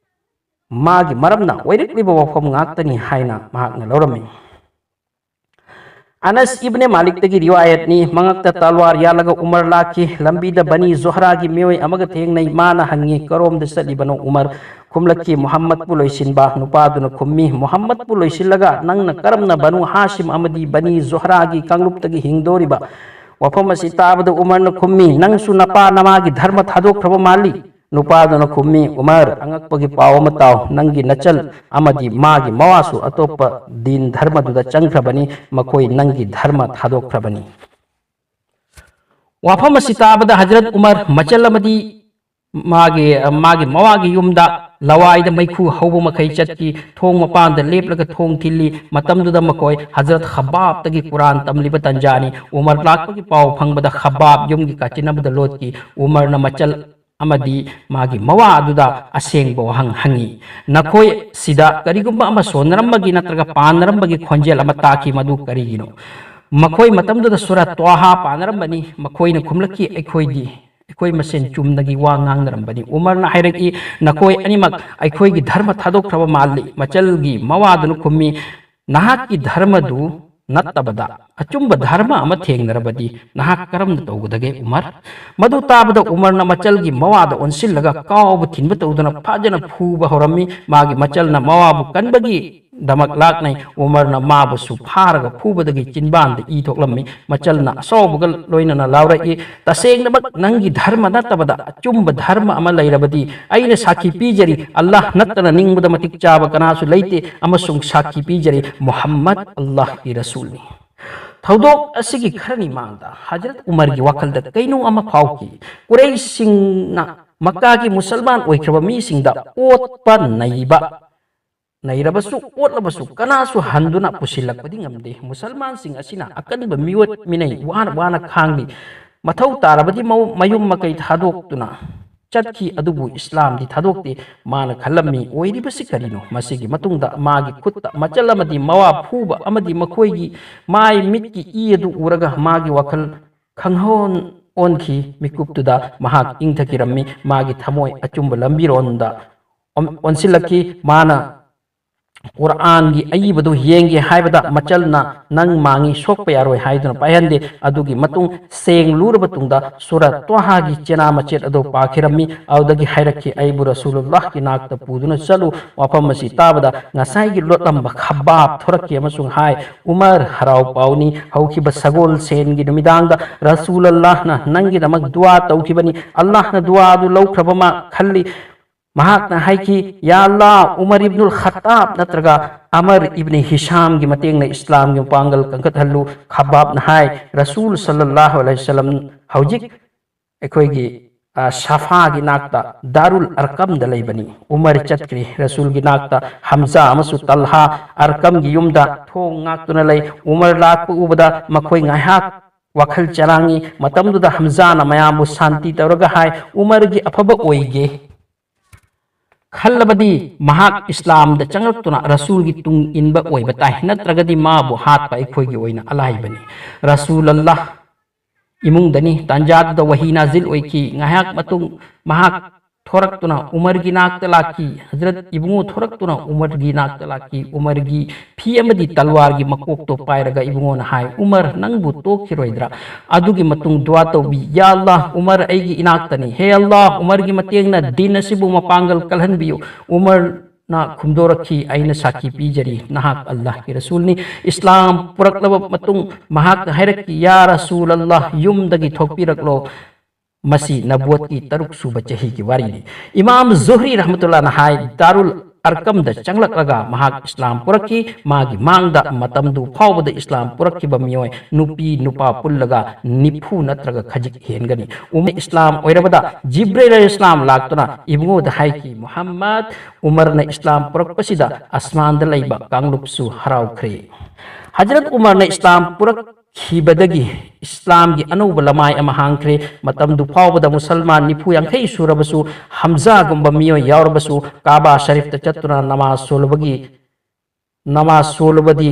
ꯃꯥꯒꯤ ꯃꯔꯝꯅ ꯑꯣꯏꯔꯛꯂꯤꯕ ꯋꯥꯐꯝ ꯉꯥꯛꯇꯅꯤ ꯍꯥꯏꯅ ꯃꯍꯥꯛꯅ ꯂꯧꯔꯝꯃꯤ꯫ ꯑꯅꯁ ꯏꯕꯅꯦ ꯃꯥꯂꯤꯛꯇꯒꯤ ꯔꯤꯋꯥꯌꯠꯅꯤ, ꯃꯉꯛꯇ ꯇꯜꯋꯥꯔ ꯌꯥꯜꯂꯒ ꯎꯃꯔ ꯂꯥꯛꯈꯤ꯫ ꯂꯝꯕꯤꯗ ꯕꯅꯤ ꯖꯣꯍꯔꯥꯒꯤ ꯃꯤꯑꯣꯏ ꯑꯃꯒ ꯊꯦꯡꯅꯩ꯫ ꯃꯥꯅ ꯍꯪꯉꯤ, "ꯀꯔꯣꯝꯗ ꯆꯠꯂꯤꯕꯅꯣ ꯎꯃꯔ?" ꯈꯨꯝꯂꯛꯈꯤ, "ꯃꯨꯍꯝꯃꯗꯄꯨ ꯂꯣꯏꯁꯤꯟꯕ꯫" ꯅꯨꯄꯥꯗꯨꯅ ꯈꯨꯝꯃꯤ, "ꯃꯨꯍꯝꯃꯗꯄꯨ ꯂꯣꯏꯁꯤꯜꯂꯒ ꯅꯪꯅ ꯀꯔꯝꯅ ꯕꯅꯨ ꯍꯥꯁꯤꯝ ꯑꯃꯗꯤ ꯕꯅꯤ ꯖꯣꯍꯔꯥꯒꯤ ꯀꯥꯡꯂꯨꯞꯇꯒꯤ ꯍꯤꯡꯗꯣꯔꯤꯕ?" ꯋꯥꯐꯝ ꯑꯁꯤ ꯇꯥꯕꯗ ꯎꯃꯔꯅ ꯈꯨꯝꯃꯤ, "ꯅꯪꯁꯨ ꯅꯄꯥ ꯅꯃꯥꯒꯤ ꯙꯔꯃ ꯊꯥꯗꯣꯛꯈ꯭ꯔꯕ ꯃꯥꯜꯂꯤ꯫" ꯅꯨꯄꯥꯗꯨꯅ ꯈꯨꯝꯃꯤ, "ꯎꯃꯔ, ꯑꯉꯛꯄꯒꯤ ꯄꯥꯎ ꯑꯃ ꯇꯥꯎ, ꯅꯪꯒꯤ ꯅꯆꯜ ꯑꯃꯗꯤ ꯃꯥꯒꯤ ꯃꯋꯥꯁꯨ ꯑꯇꯣꯞꯄ ꯗꯤꯟ ꯙꯔꯃꯗꯨꯗ ꯆꯪꯈ꯭ꯔꯕꯅꯤ, ꯃꯈꯣꯏ ꯅꯪꯒꯤ ꯙꯔꯃ ꯊꯥꯗꯣꯛꯈ꯭ꯔꯕꯅꯤ꯫" ꯋꯥꯐꯝ ꯑꯁꯤ ꯇꯥꯕꯗ ꯍꯖꯔꯠ ꯎꯃꯔ ꯃꯆꯜ ꯑꯃꯗꯤ ꯃꯥꯒꯤ, ꯃꯥꯒꯤ ꯃꯋꯥꯒꯤ ꯌꯨꯝꯗ ꯂꯋꯥꯏꯗ ꯃꯩꯈꯨ ꯍꯧꯕ ꯃꯈꯩ ꯆꯠꯈꯤ꯫ ꯊꯣꯡ ꯃꯄꯥꯟꯗ ꯂꯦꯞꯂꯒ ꯊꯣꯡ ꯊꯤꯜꯂꯤ꯫ ꯃꯇꯝꯗꯨꯗ ꯃꯈꯣꯏ ꯍꯖꯔꯠ ꯈꯕꯥꯕꯇꯒꯤ ꯀꯨꯔꯥꯟ ꯇꯝꯂꯤꯕ ꯇꯟꯖꯥꯅꯤ꯫ ꯎꯃꯔ ꯂꯥꯛꯄꯒꯤ ꯄꯥꯎ ꯐꯪꯕꯗ ꯈꯕꯥꯕ ꯌꯨꯝꯒꯤ ꯀꯥꯆꯤꯟ ꯑꯃꯗ ꯂꯣꯠꯈꯤ꯫ ꯎꯃꯔꯅ ꯃꯆꯜ ꯑꯃꯗꯤ ꯃꯥꯒꯤ ꯃꯋꯥ ꯑꯗꯨꯗ ꯑꯁꯦꯡꯕ ꯋꯥꯍꯪ ꯍꯪꯉꯤ, "ꯅꯈꯣꯏ ꯁꯤꯗ ꯀꯔꯤꯒꯨꯝꯕ ꯑꯃ ꯁꯣꯟꯅꯔꯝꯕꯒꯤ ꯅꯠꯇ꯭ꯔꯒ ꯄꯥꯟꯅꯔꯝꯕꯒꯤ ꯈꯣꯟꯖꯦꯜ ꯑꯃ ꯇꯥꯈꯤ, ꯃꯗꯨ ꯀꯔꯤꯒꯤꯅꯣ?" ꯃꯈꯣꯏ ꯃꯇꯝꯗꯨꯗ ꯁꯨꯔꯥ ꯇ꯭ꯋꯥꯍꯥ ꯄꯥꯟꯅꯔꯝꯕꯅꯤ꯫ ꯃꯈꯣꯏꯅ ꯈꯨꯝꯂꯛꯈꯤ, "ꯑꯩꯈꯣꯏꯗꯤ, ꯑꯩꯈꯣꯏ ꯃꯁꯦꯟ ꯆꯨꯝꯅꯒꯤ ꯋꯥ ꯉꯥꯡꯅꯔꯝꯕꯅꯤ꯫" ꯎꯃꯔꯅ ꯍꯥꯏꯔꯛꯏ, "ꯅꯈꯣꯏ ꯑꯅꯤꯃꯛ ꯑꯩꯈꯣꯏꯒꯤ ꯙꯔꯃ ꯊꯥꯗꯣꯛꯈ꯭ꯔꯕ ꯃꯥꯜꯂꯤ꯫" ꯃꯆꯜꯒꯤ ꯃꯋꯥꯗꯨꯅ ꯈꯨꯝꯃꯤ, "ꯅꯍꯥꯛꯀꯤ ꯙꯔꯃꯗꯨ ꯅꯠꯇꯕꯗ ꯑꯆꯨꯝꯕ ꯙꯔꯃ ꯑꯃ ꯊꯦꯡꯅꯔꯕꯗꯤ ꯅꯍꯥꯛ ꯀꯔꯝꯅ ꯇꯧꯒꯗꯒꯦ, ꯎꯃꯔ?" ꯃꯗꯨ ꯇꯥꯕꯗ ꯎꯃꯔꯅ ꯃꯆꯜꯒꯤ ꯃꯋꯥꯗ ꯑꯣꯟꯁꯤꯜꯂꯒ ꯀꯥꯎꯕ ꯊꯤꯟꯕ ꯇꯧꯗꯨꯅ ꯐꯖꯅ ꯐꯨꯕ ꯍꯧꯔꯝꯃꯤ꯫ ꯃꯥꯒꯤ ꯃꯆꯜꯅ ꯃꯋꯥꯕꯨ ꯀꯟꯕꯒꯤꯗꯃꯛ ꯂꯥꯛꯅꯩ꯫ ꯎꯃꯔꯅ ꯃꯥꯕꯨꯁꯨ ꯐꯥꯔꯒ ꯐꯨꯕꯗꯒꯤ ꯆꯤꯟꯕꯥꯟꯗ ꯏ ꯊꯣꯛꯂꯝꯃꯤ꯫ ꯃꯆꯜꯅ ꯑꯁꯥꯎꯕꯒ ꯂꯣꯏꯅꯅ ꯂꯥꯎꯔꯛꯏ, "ꯇꯁꯦꯡꯅꯃꯛ ꯅꯪꯒꯤ ꯙꯔꯃ ꯅꯠꯇꯕꯗ ꯑꯆꯨꯝꯕ ꯙꯔꯃ ꯑꯃ ꯂꯩꯔꯕꯗꯤ ꯑꯩꯅ ꯁꯥꯈꯤ ꯄꯤꯖꯔꯤ, ꯑꯜꯂꯥꯍ ꯅꯠꯇꯅ ꯅꯤꯡꯕꯗ ꯃꯇꯤꯛ ꯆꯥꯕ ꯀꯅꯥꯁꯨ ꯂꯩꯇꯦ, ꯑꯃꯁꯨꯡ ꯁꯥꯈꯤ ꯄꯤꯖꯔꯤ, ꯃꯨꯍꯝꯃꯗ ꯑꯜꯂꯥꯍꯀꯤ ꯔꯁꯨꯜꯅꯤ꯫" ꯊꯧꯗꯣꯛ ꯑꯁꯤꯒꯤ ꯈꯔꯅꯤ ꯃꯥꯡꯗ ꯍꯖꯔꯠ ꯎꯃꯔꯒꯤ ꯋꯥꯈꯜꯗ ꯀꯩꯅꯣ ꯑꯃ ꯐꯥꯎꯈꯤ꯫ ꯀꯨꯔꯩꯁꯤꯡꯅ ꯃꯛꯀꯥꯒꯤ ꯃꯨꯁꯜꯃꯥꯟ ꯑꯣꯏꯈ꯭ꯔꯕ ꯃꯤꯁꯤꯡꯗ ꯑꯣꯠꯄ ꯅꯩꯕ, ꯅꯩꯔꯕꯁꯨ, ꯑꯣꯠꯂꯕꯁꯨ ꯀꯅꯥꯁꯨ ꯍꯟꯗꯨꯅ ꯄꯨꯁꯤꯜꯂꯛꯄꯗꯤ ꯉꯝꯗꯦ꯫ ꯃꯨꯁꯜꯃꯥꯟꯁꯤꯡ ꯑꯁꯤꯅ ꯑꯀꯟꯕ ꯃꯤꯑꯣꯠ ꯃꯤꯅꯩ ꯋꯥꯅ ꯋꯥꯅ ꯈꯥꯡꯂꯤ꯫ ꯃꯊꯧ ꯇꯥꯔꯕꯗꯤ ꯃꯧ-, ꯃꯌꯨꯝ ꯃꯀꯩ ꯊꯥꯗꯣꯛꯇꯨꯅ ꯆꯠꯈꯤ, ꯑꯗꯨꯕꯨ ꯏꯁꯂꯥꯝꯗꯤ ꯊꯥꯗꯣꯛꯇꯦ꯫ ꯃꯥꯅ ꯈꯜꯂꯝꯃꯤ, "ꯑꯣꯏꯔꯤꯕꯁꯤ ꯀꯔꯤꯅꯣ?" ꯃꯁꯤꯒꯤ ꯃꯇꯨꯡꯗ ꯃꯥꯒꯤ ꯈꯨꯠꯇ ꯃꯆꯜ ꯑꯃꯗꯤ ꯃꯋꯥ ꯐꯨꯕ ꯑꯃꯗꯤ ꯃꯈꯣꯏꯒꯤ ꯃꯥꯏ ꯃꯤꯠꯀꯤ ꯏ ꯑꯗꯨ ꯎꯔꯒ ꯃꯥꯒꯤ ꯋꯥꯈꯜ ꯈꯪꯍꯣꯟ ꯑꯣꯟꯈꯤ꯫ ꯃꯤꯀꯨꯞꯇꯨꯗ ꯃꯍꯥꯛ ꯏꯪꯊꯈꯤꯔꯝꯃꯤ꯫ ꯃꯥꯒꯤ ꯊꯃꯣꯏ ꯑꯆꯨꯝꯕ ꯂꯝꯕꯤꯔꯣꯝꯗ ꯑꯣꯟ-, ꯑꯣꯟꯁꯤꯜꯂꯛꯈꯤ꯫ ꯃꯥꯅ ꯀꯨꯔꯥꯟꯒꯤ ꯑꯏꯕꯗꯨ ꯌꯦꯡꯒꯦ ꯍꯥꯏꯕꯗ ꯃꯆꯜꯅ "ꯅꯪ ꯃꯥꯡꯉꯤ, ꯁꯣꯛꯄ ꯌꯥꯔꯣꯏ" ꯍꯥꯏꯗꯨꯅ ꯄꯥꯏꯍꯟꯗꯦ꯫ ꯑꯗꯨꯒꯤ ꯃꯇꯨꯡ ꯁꯦꯡꯂꯨꯔꯕ ꯇꯨꯡꯗ ꯁꯨꯔꯥ ꯇ꯭ꯋꯥꯍꯥꯒꯤ ꯆꯦꯅꯥ ꯃꯆꯦꯠ ꯑꯗꯨ ꯄꯥꯈꯤꯔꯝꯃꯤ꯫ ꯑꯗꯨꯗꯒꯤ ꯍꯥꯏꯔꯛꯈꯤ, "ꯑꯩꯕꯨ ꯔꯁꯨꯂꯨꯜꯂꯥꯍꯒꯤ ꯅꯥꯛꯇ ꯄꯨꯗꯨꯅ ꯆꯠꯂꯨ꯫" ꯋꯥꯐꯝ ꯑꯁꯤ ꯇꯥꯕꯗ ꯉꯁꯥꯏꯒꯤ ꯂꯣꯠꯂꯝꯕ ꯈꯕꯥꯕ ꯊꯣꯔꯛꯈꯤ ꯑꯃꯁꯨꯡ ꯍꯥꯏ, "ꯎꯃꯔ, ꯍꯔꯥꯎ ꯄꯥꯎꯅꯤ, ꯍꯧꯈꯤꯕ ꯁꯒꯣꯜꯁꯦꯟꯒꯤ ꯅꯨꯃꯤꯗꯥꯡꯗ ꯔꯁꯨꯂꯜꯂꯥꯍꯅ ꯅꯪꯒꯤꯗꯃꯛ ꯗꯨꯋꯥ ꯇꯧꯈꯤꯕꯅꯤ꯫ ꯑꯜꯂꯥꯍꯅ ꯗꯨꯋꯥ ꯑꯗꯨ ꯂꯧꯈ꯭ꯔꯕ ꯃꯥ ꯈꯜꯂꯤ꯫" ꯃꯍꯥꯛꯅ ꯍꯥꯏꯈꯤ, "ꯌꯥ ꯑꯜꯂꯥ, ꯎꯃꯔ ꯏꯕꯅꯨꯜ ꯈꯠꯇꯥꯕ ꯅꯠꯇ꯭ꯔꯒ ꯑꯃꯔ ꯏꯕꯅꯤ ꯍꯤꯁꯥꯝꯒꯤ ꯃꯇꯦꯡꯅ ꯏꯁꯂꯥꯝꯒꯤ ꯃꯄꯥꯡꯒꯜ ꯀꯟꯈꯠꯍꯜꯂꯨ꯫" ꯈꯕꯥꯕꯅ ꯍꯥꯏ, "ꯔꯁꯨꯜ ꯁꯜꯂꯜꯂꯥꯍꯨ ꯑꯂꯩꯍꯤ ꯋꯁꯜꯂꯝ ꯍꯧꯖꯤꯛ ꯑꯩꯈꯣꯏꯒꯤ, ꯑ, ꯁꯐꯥꯒꯤ ꯅꯥꯛꯇ ꯗꯥꯔꯨꯜ ꯑꯔꯀꯝꯗ ꯂꯩꯕꯅꯤ꯫" ꯎꯃꯔ ꯆꯠꯈ꯭ꯔꯤ꯫ ꯔꯁꯨꯜꯒꯤ ꯅꯥꯛꯇ ꯍꯝꯖꯥ ꯑꯃꯁꯨꯡ ꯇꯜꯍꯥ ꯑꯔꯀꯝꯒꯤ ꯌꯨꯝꯗ ꯊꯣꯡ ꯉꯥꯛꯇꯨꯅ ꯂꯩ꯫ ꯎꯃꯔ ꯂꯥꯛꯄ ꯎꯕꯗ ꯃꯈꯣꯏ ꯉꯥꯏꯍꯥꯛ ꯋꯥꯈꯜ ꯆꯔꯥꯡꯉꯤ꯫ ꯃꯇꯝꯗꯨꯗ ꯍꯝꯖꯥꯅ ꯃꯌꯥꯝꯕꯨ ꯁꯥꯟꯇꯤ ꯇꯧꯔꯒ ꯍꯥꯏ, "ꯎꯃꯔꯒꯤ ꯑꯐꯕ ꯑꯣꯏꯒꯦ ꯈꯜꯂꯕꯗꯤ ꯃꯍꯥꯛ ꯏꯁꯂꯥꯝꯗ ꯆꯪꯂꯛꯇꯨꯅ ꯔꯁꯨꯜꯒꯤ ꯇꯨꯡ ꯏꯟꯕ ꯑꯣꯏꯕ ꯇꯥꯏ, ꯅꯠꯇ꯭ꯔꯒꯗꯤ ꯃꯥꯕꯨ ꯍꯥꯠꯄ ꯑꯩꯈꯣꯏꯒꯤ ꯑꯣꯏꯅ ꯑꯂꯥꯏꯕꯅꯤ꯫" ꯔꯁꯨꯜ ꯑꯜꯂꯥꯍ ꯏꯃꯨꯡꯗꯅꯤ꯫ ꯇꯥꯟꯖꯥꯗꯨꯗ ꯋꯥꯍꯤ ꯅꯥꯖꯤꯜ ꯑꯣꯏꯈꯤ꯫ ꯉꯥꯏꯍꯥꯛ ꯃꯇꯨꯡ ꯃꯍꯥꯛ ꯊꯣꯔꯛꯇꯨꯅ ꯎꯃꯔꯒꯤ ꯅꯥꯛꯇ ꯂꯥꯛꯈꯤ꯫ ꯍꯖꯔꯠ ꯏꯕꯨꯡꯉꯣ ꯊꯣꯔꯛꯇꯨꯅ ꯎꯃꯔꯒꯤ ꯅꯥꯛꯇ ꯂꯥꯛꯈꯤ꯫ ꯎꯃꯔꯒꯤ ꯐꯤ ꯑꯃꯗꯤ ꯇꯜꯋꯥꯔꯒꯤ ꯃꯀꯣꯛꯇꯣ ꯄꯥꯏꯔꯒ ꯏꯕꯨꯡꯉꯣꯅ ꯍꯥꯏ, "ꯎꯃꯔ, ꯅꯪꯕꯨ ꯇꯣꯛꯈꯤꯔꯣꯏꯗ꯭ꯔꯥ?" ꯑꯗꯨꯒꯤ ꯃꯇꯨꯡ ꯗꯨꯋꯥ ꯇꯧꯕꯤ, "ꯌꯥ ꯑꯜꯂꯥꯍ, ꯎꯃꯔ ꯑꯩꯒꯤ ꯏꯅꯥꯛꯇꯅꯤ꯫ ꯍꯦ ꯑꯜꯂꯥꯍ, ꯎꯃꯔꯒꯤ ꯃꯇꯦꯡꯅ ꯗꯤꯟ ꯑꯁꯤꯕꯨ ꯃꯄꯥꯡꯒꯜ ꯀꯜꯍꯟꯕꯤꯌꯨ꯫" ꯎꯃꯔꯅ ꯈꯨꯝꯗꯣꯔꯛꯈꯤ, "ꯑꯩꯅ ꯁꯥꯈꯤ ꯄꯤꯖꯔꯤ, ꯅꯍꯥꯛ ꯑꯜꯂꯥꯍꯒꯤ ꯔꯁꯨꯜꯅꯤ꯫" ꯏꯁꯂꯥꯝ ꯄꯨꯔꯛꯂꯕ ꯃꯇꯨꯡ ꯃꯍꯥꯛꯅ ꯍꯥꯏꯔꯛꯈꯤ, "ꯌꯥ ꯔꯁꯨꯜ ꯑꯜꯂꯥꯍ, ꯌꯨꯝꯗꯒꯤ ꯊꯣꯛꯄꯤꯔꯛꯂꯣ꯫ ꯃꯁꯤ ꯅꯕꯨꯋꯠꯀꯤ ꯇꯔꯨꯛ ꯁꯨꯕ ꯆꯍꯤꯒꯤ ꯋꯥꯔꯤꯅꯤ꯫" ꯏꯃꯥꯝ ꯖꯨꯍ꯭ꯔꯤ ꯔꯍꯃꯇꯨꯜꯂꯥꯍꯅ ꯍꯥꯏ, ꯗꯥꯔꯨꯜ ꯑꯔꯀꯝꯗ ꯆꯪꯂꯛꯂꯒ ꯃꯍꯥꯛ ꯏꯁꯂꯥꯝ ꯄꯨꯔꯛꯈꯤ꯫ ꯃꯥꯒꯤ ꯃꯥꯡꯗ ꯃꯇꯝꯗꯨ ꯐꯥꯎꯕꯗ ꯏꯁꯂꯥꯝ ꯄꯨꯔꯛꯈꯤꯕ ꯃꯤꯑꯣꯏ ꯅꯨꯄꯤ ꯅꯨꯄꯥ ꯄꯨꯜꯂꯒ ꯅꯤꯐꯨ ꯅꯠꯇ꯭ꯔꯒ ꯈꯖꯤꯛ ꯍꯦꯟꯒꯅꯤ꯫ ꯎꯃꯔ ꯏꯁꯂꯥꯝ ꯑꯣꯏꯔꯕꯗ ꯖꯤꯕ꯭ꯔꯤꯜ ꯏꯁꯂꯥꯝ ꯂꯥꯛꯇꯨꯅ ꯏꯕꯨꯡꯉꯣꯗ ꯍꯥꯏꯈꯤ, "ꯃꯨꯍꯝꯃꯗ, ꯎꯃꯔꯅ ꯏꯁꯂꯥꯝ ꯄꯨꯔꯛꯄꯁꯤꯗ ꯑꯁꯃꯥꯟꯗ ꯂꯩꯕ ꯀꯥꯡꯂꯨꯞꯁꯨ ꯍꯔꯥꯎꯈ꯭ꯔꯦ꯫" ꯍꯖꯔꯠ ꯎꯃꯔꯅ ꯏꯁꯂꯥꯝ ꯄꯨꯔꯛ ꯈꯤꯕꯗꯒꯤ ꯏꯁꯂꯥꯝꯒꯤ ꯑꯅꯧꯕ ꯂꯃꯥꯏ ꯑꯃ ꯍꯥꯡꯈ꯭ꯔꯦ꯫ ꯃꯇꯝꯗꯨ ꯐꯥꯎꯕꯗ ꯃꯨꯁꯜꯃꯥꯟ ꯅꯤꯐꯨ ꯌꯥꯡꯈꯩ ꯁꯨꯔꯕꯁꯨ, ꯍꯝꯖꯥꯒꯨꯝꯕ ꯃꯤꯑꯣꯏ ꯌꯥꯎꯔꯕꯁꯨ, ꯀꯥꯕꯥ ꯁꯔꯤꯐꯇ ꯆꯠꯇꯨꯅ ꯅꯃꯥꯖ ꯁꯣꯜꯂꯨꯕꯒꯤ, ꯅꯃꯥꯖ ꯁꯣꯜꯂꯨꯕꯗꯤ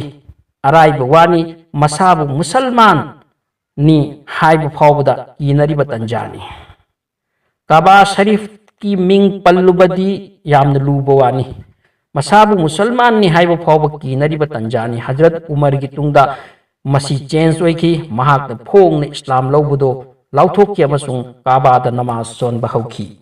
ꯑꯔꯥꯏꯕ ꯋꯥꯅꯤ, ꯃꯁꯥꯕꯨ ꯃꯨꯁꯜꯃꯥꯟꯅꯤ ꯍꯥꯏꯕ ꯐꯥꯎꯕꯗ ꯀꯤꯅꯔꯤꯕ ꯇꯟꯖꯥꯅꯤ꯫ ꯀꯥꯕꯥ ꯁꯔꯤꯐ ꯍꯖꯔꯠꯀꯤ ꯃꯤꯡ ꯄꯜꯂꯨꯕꯗꯤ ꯌꯥꯝꯅ ꯂꯨꯕ ꯋꯥꯅꯤ꯫ ꯃꯁꯥꯕꯨ ꯃꯨꯁꯜꯃꯥꯟꯅꯤ ꯍꯥꯏꯕ ꯐꯥꯎꯕ ꯀꯤꯅꯔꯤꯕ ꯇꯟꯖꯥꯅꯤ꯫ ꯍꯖꯔꯠ ꯎꯃꯔꯒꯤ ꯇꯨꯡꯗ ꯃꯁꯤ change ꯑꯣꯏꯈꯤ꯫ ꯃꯍꯥꯛꯅ ꯐꯣꯡꯅ ꯏꯁꯂꯥꯝ ꯂꯧꯕꯗꯣ ꯂꯥꯎꯊꯣꯛꯈꯤ ꯑꯃꯁꯨꯡ ꯀꯥꯕꯥꯗ ꯅꯃꯥꯖ ꯁꯣꯟꯕ ꯍꯧꯈꯤ꯫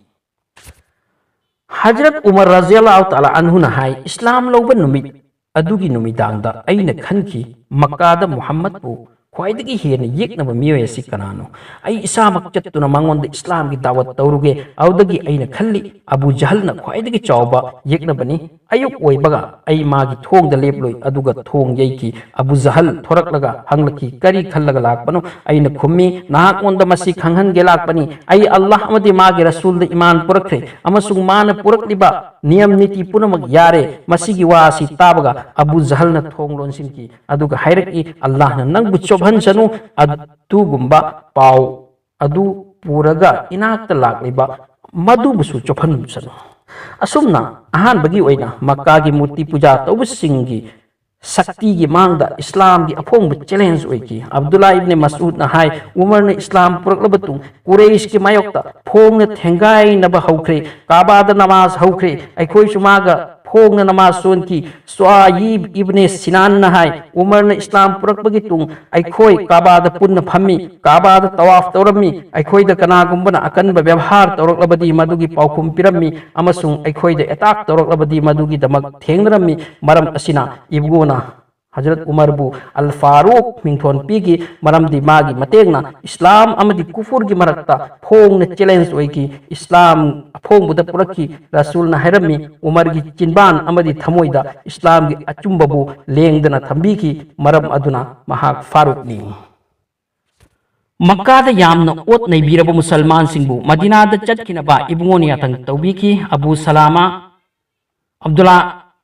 ꯍꯖꯔꯠ ꯎꯃꯔ ꯔꯖꯤꯌꯜꯂꯥꯍꯨ ꯇꯥꯂꯥ ꯑꯟꯍꯨꯅ ꯍꯥꯏ, ꯏꯁꯂꯥꯝ ꯂꯧꯕ ꯅꯨꯃꯤꯠ ꯑꯗꯨꯒꯤ ꯅꯨꯃꯤꯗꯥꯡꯗ ꯑꯩꯅ ꯈꯟꯈꯤ, ꯃꯛꯀꯥꯗ ꯃꯨꯍꯝꯃꯗꯄꯨ ꯈ꯭ꯋꯥꯏꯗꯒꯤ ꯍꯦꯟꯅ ꯌꯦꯛꯅꯕ ꯃꯤꯑꯣꯏ ꯑꯁꯤ ꯀꯅꯥꯅꯣ? ꯑꯩ ꯏꯁꯥꯃꯛ ꯆꯠꯇꯨꯅ ꯃꯉꯣꯟꯗ ꯏꯁꯂꯥꯝꯒꯤ ꯗꯥꯋꯠ ꯇꯧꯔꯨꯒꯦ꯫ ꯑꯗꯨꯗꯒꯤ ꯑꯩꯅ ꯈꯜꯂꯤ, ꯑꯕꯨ ꯖꯍꯜꯅ ꯈ꯭ꯋꯥꯏꯗꯒꯤ ꯆꯥꯎꯕ ꯌꯦꯛꯅꯕꯅꯤ꯫ ꯑꯌꯨꯛ ꯑꯣꯏꯕꯒ ꯑꯩ ꯃꯥꯒꯤ ꯊꯣꯡꯗ ꯂꯦꯞꯂꯨꯏ, ꯑꯗꯨꯒ ꯊꯣꯡ ꯌꯩꯈꯤ꯫ ꯑꯕꯨ ꯖꯍꯜ ꯊꯣꯔꯛꯂꯒ ꯍꯪꯂꯛꯈꯤ, "ꯀꯔꯤ ꯈꯜꯂꯒ ꯂꯥꯛꯄꯅꯣ?" ꯑꯩꯅ ꯈꯨꯝꯃꯤ, "ꯅꯍꯥꯛꯉꯣꯟꯗ ꯃꯁꯤ ꯈꯪꯍꯟꯒꯦ ꯂꯥꯛꯄꯅꯤ꯫ ꯑꯩ ꯑꯜꯂꯥꯍ ꯑꯃꯗꯤ ꯃꯥꯒꯤ ꯔꯁꯨꯜꯗ ꯏꯃꯥꯟ ꯄꯨꯔꯛꯈ꯭ꯔꯦ, ꯑꯃꯁꯨꯡ ꯃꯥꯅ ꯄꯨꯔꯛꯂꯤꯕ ꯅꯤꯌꯝ ꯅꯤꯇꯤ ꯄꯨꯝꯅꯃꯛ ꯌꯥꯔꯦ꯫" ꯃꯁꯤꯒꯤ ꯋꯥ ꯑꯁꯤ ꯇꯥꯕꯒ ꯑꯕꯨ ꯖꯍꯜꯅ ꯊꯣꯡ ꯂꯣꯟꯁꯤꯟꯈꯤ, ꯑꯗꯨꯒ ꯍꯥꯏꯔꯛꯏ, "ꯑꯜꯂꯥꯍꯅ ꯅꯪꯕꯨ ꯆꯣꯞꯍꯟꯁꯅꯨ, ꯑꯗꯨꯒꯨꯝꯕ ꯄꯥꯎ ꯑꯗꯨ ꯄꯨꯔꯒ ꯏꯅꯥꯛꯇ ꯂꯥꯛꯂꯤꯕ ꯃꯗꯨꯕꯨꯁꯨ ꯆꯣꯞꯍꯟꯁꯅꯨ꯫" ꯑꯁꯨꯝꯅ ꯑꯍꯥꯟꯕꯒꯤ ꯑꯣꯏꯅ ꯃꯛꯀꯥꯒꯤ ꯃꯨꯔꯇꯤ ꯄꯨꯖꯥ ꯇꯧꯕꯁꯤꯡꯒꯤ ꯁꯛꯇꯤꯒꯤ ꯃꯥꯡꯗ ꯏꯁꯂꯥꯝꯒꯤ ꯑꯐꯣꯡꯕ challenge ꯑꯣꯏꯈꯤ꯫ ꯑꯕꯗꯨꯜꯂꯥ ꯏꯕꯅꯦ ꯃꯁꯎꯗꯅ ꯍꯥꯏ, ꯎꯃꯔꯅ ꯏꯁꯂꯥꯝ ꯄꯨꯔꯛꯂꯕ ꯃꯇꯨꯡ ꯀꯨꯔꯩꯁꯀꯤ ꯃꯥꯌꯣꯛꯇ ꯐꯣꯡꯅ ꯊꯦꯡꯒꯥꯏꯅꯕ ꯍꯧꯈ꯭ꯔꯦ꯫ ꯀꯥꯕꯥꯗ ꯅꯃꯥꯖ ꯍꯧꯈ꯭ꯔꯦ꯫ ꯑꯩꯈꯣꯏꯁꯨ ꯃꯥꯒ ꯐꯣꯡꯅ ꯅꯃꯥꯖ ꯁꯣꯟꯈꯤ꯫ ꯁꯨꯑꯥꯌꯤꯕ ꯏꯕꯅꯦ ꯁꯤꯅꯥꯟꯅ ꯍꯥꯏ, ꯎꯃꯔꯅ ꯏꯁꯂꯥꯝ ꯄꯨꯔꯛꯄꯒꯤ ꯇꯨꯡ ꯑꯩꯈꯣꯏ ꯀꯥꯕꯥꯗ ꯄꯨꯟꯅ ꯐꯝꯃꯤ, ꯀꯥꯕꯥꯗ ꯇꯋꯥꯐ ꯇꯧꯔꯝꯃꯤ꯫ ꯑꯩꯈꯣꯏꯗ ꯀꯅꯥꯒꯨꯝꯕꯅ ꯑꯀꯟꯕ ꯕꯦꯕꯍꯥꯔ ꯇꯧꯔꯛꯂꯕꯗꯤ ꯃꯗꯨꯒꯤ ꯄꯥꯎꯈꯨꯝ ꯄꯤꯔꯝꯃꯤ, ꯑꯃꯁꯨꯡ ꯑꯩꯈꯣꯏꯗ attack ꯇꯧꯔꯛꯂꯕꯗꯤ ꯃꯗꯨꯒꯤꯗꯃꯛ ꯊꯦꯡꯅꯔꯝꯃꯤ꯫ ꯃꯔꯝ ꯑꯁꯤꯅ ꯏꯕꯨꯡꯉꯣꯅ ꯍꯖꯔꯠ ꯎꯃꯔꯕꯨ ꯑꯜ ꯐꯥꯔꯨꯛ ꯃꯤꯡꯊꯣꯟ ꯄꯤꯈꯤ, ꯃꯔꯝꯗꯤ ꯃꯥꯒꯤ ꯃꯇꯦꯡꯅ ꯏꯁꯂꯥꯝ ꯑꯃꯗꯤ ꯀꯨꯐꯨꯔꯒꯤ ꯃꯔꯛꯇ ꯐꯣꯡꯅ challenge ꯑꯣꯏꯈꯤ꯫ ꯏꯁꯂꯥꯝ ꯑꯐꯣꯡꯕꯗ ꯄꯨꯔꯛꯈꯤ꯫ ꯔꯁꯨꯜꯅ ꯍꯥꯏꯔꯝꯃꯤ, "ꯎꯃꯔꯒꯤ ꯆꯤꯟꯕꯥꯟ ꯑꯃꯗꯤ ꯊꯃꯣꯏꯗ ꯏꯁꯂꯥꯝꯒꯤ ꯑꯆꯨꯝꯕꯕꯨ ꯂꯦꯡꯗꯅ ꯊꯝꯕꯤꯈꯤ, ꯃꯔꯝ ꯑꯗꯨꯅ ꯃꯍꯥꯛ ꯐꯥꯔꯨꯛꯅꯤ꯫" ꯃꯛꯀꯥꯗ ꯌꯥꯝꯅ ꯑꯣꯠ ꯅꯩꯕꯤꯔꯕ ꯃꯨꯁꯜꯃꯥꯟꯁꯤꯡꯕꯨ ꯃꯗꯤꯅꯥꯗ ꯆꯠꯈꯤꯅꯕ ꯏꯕꯨꯡꯉꯣꯅ ꯌꯥꯊꯪ ꯇꯧꯕꯤꯈꯤ꯫ ꯑꯕꯨ ꯁꯂꯥꯃꯥ, ꯑꯕꯗꯨꯜꯂꯥ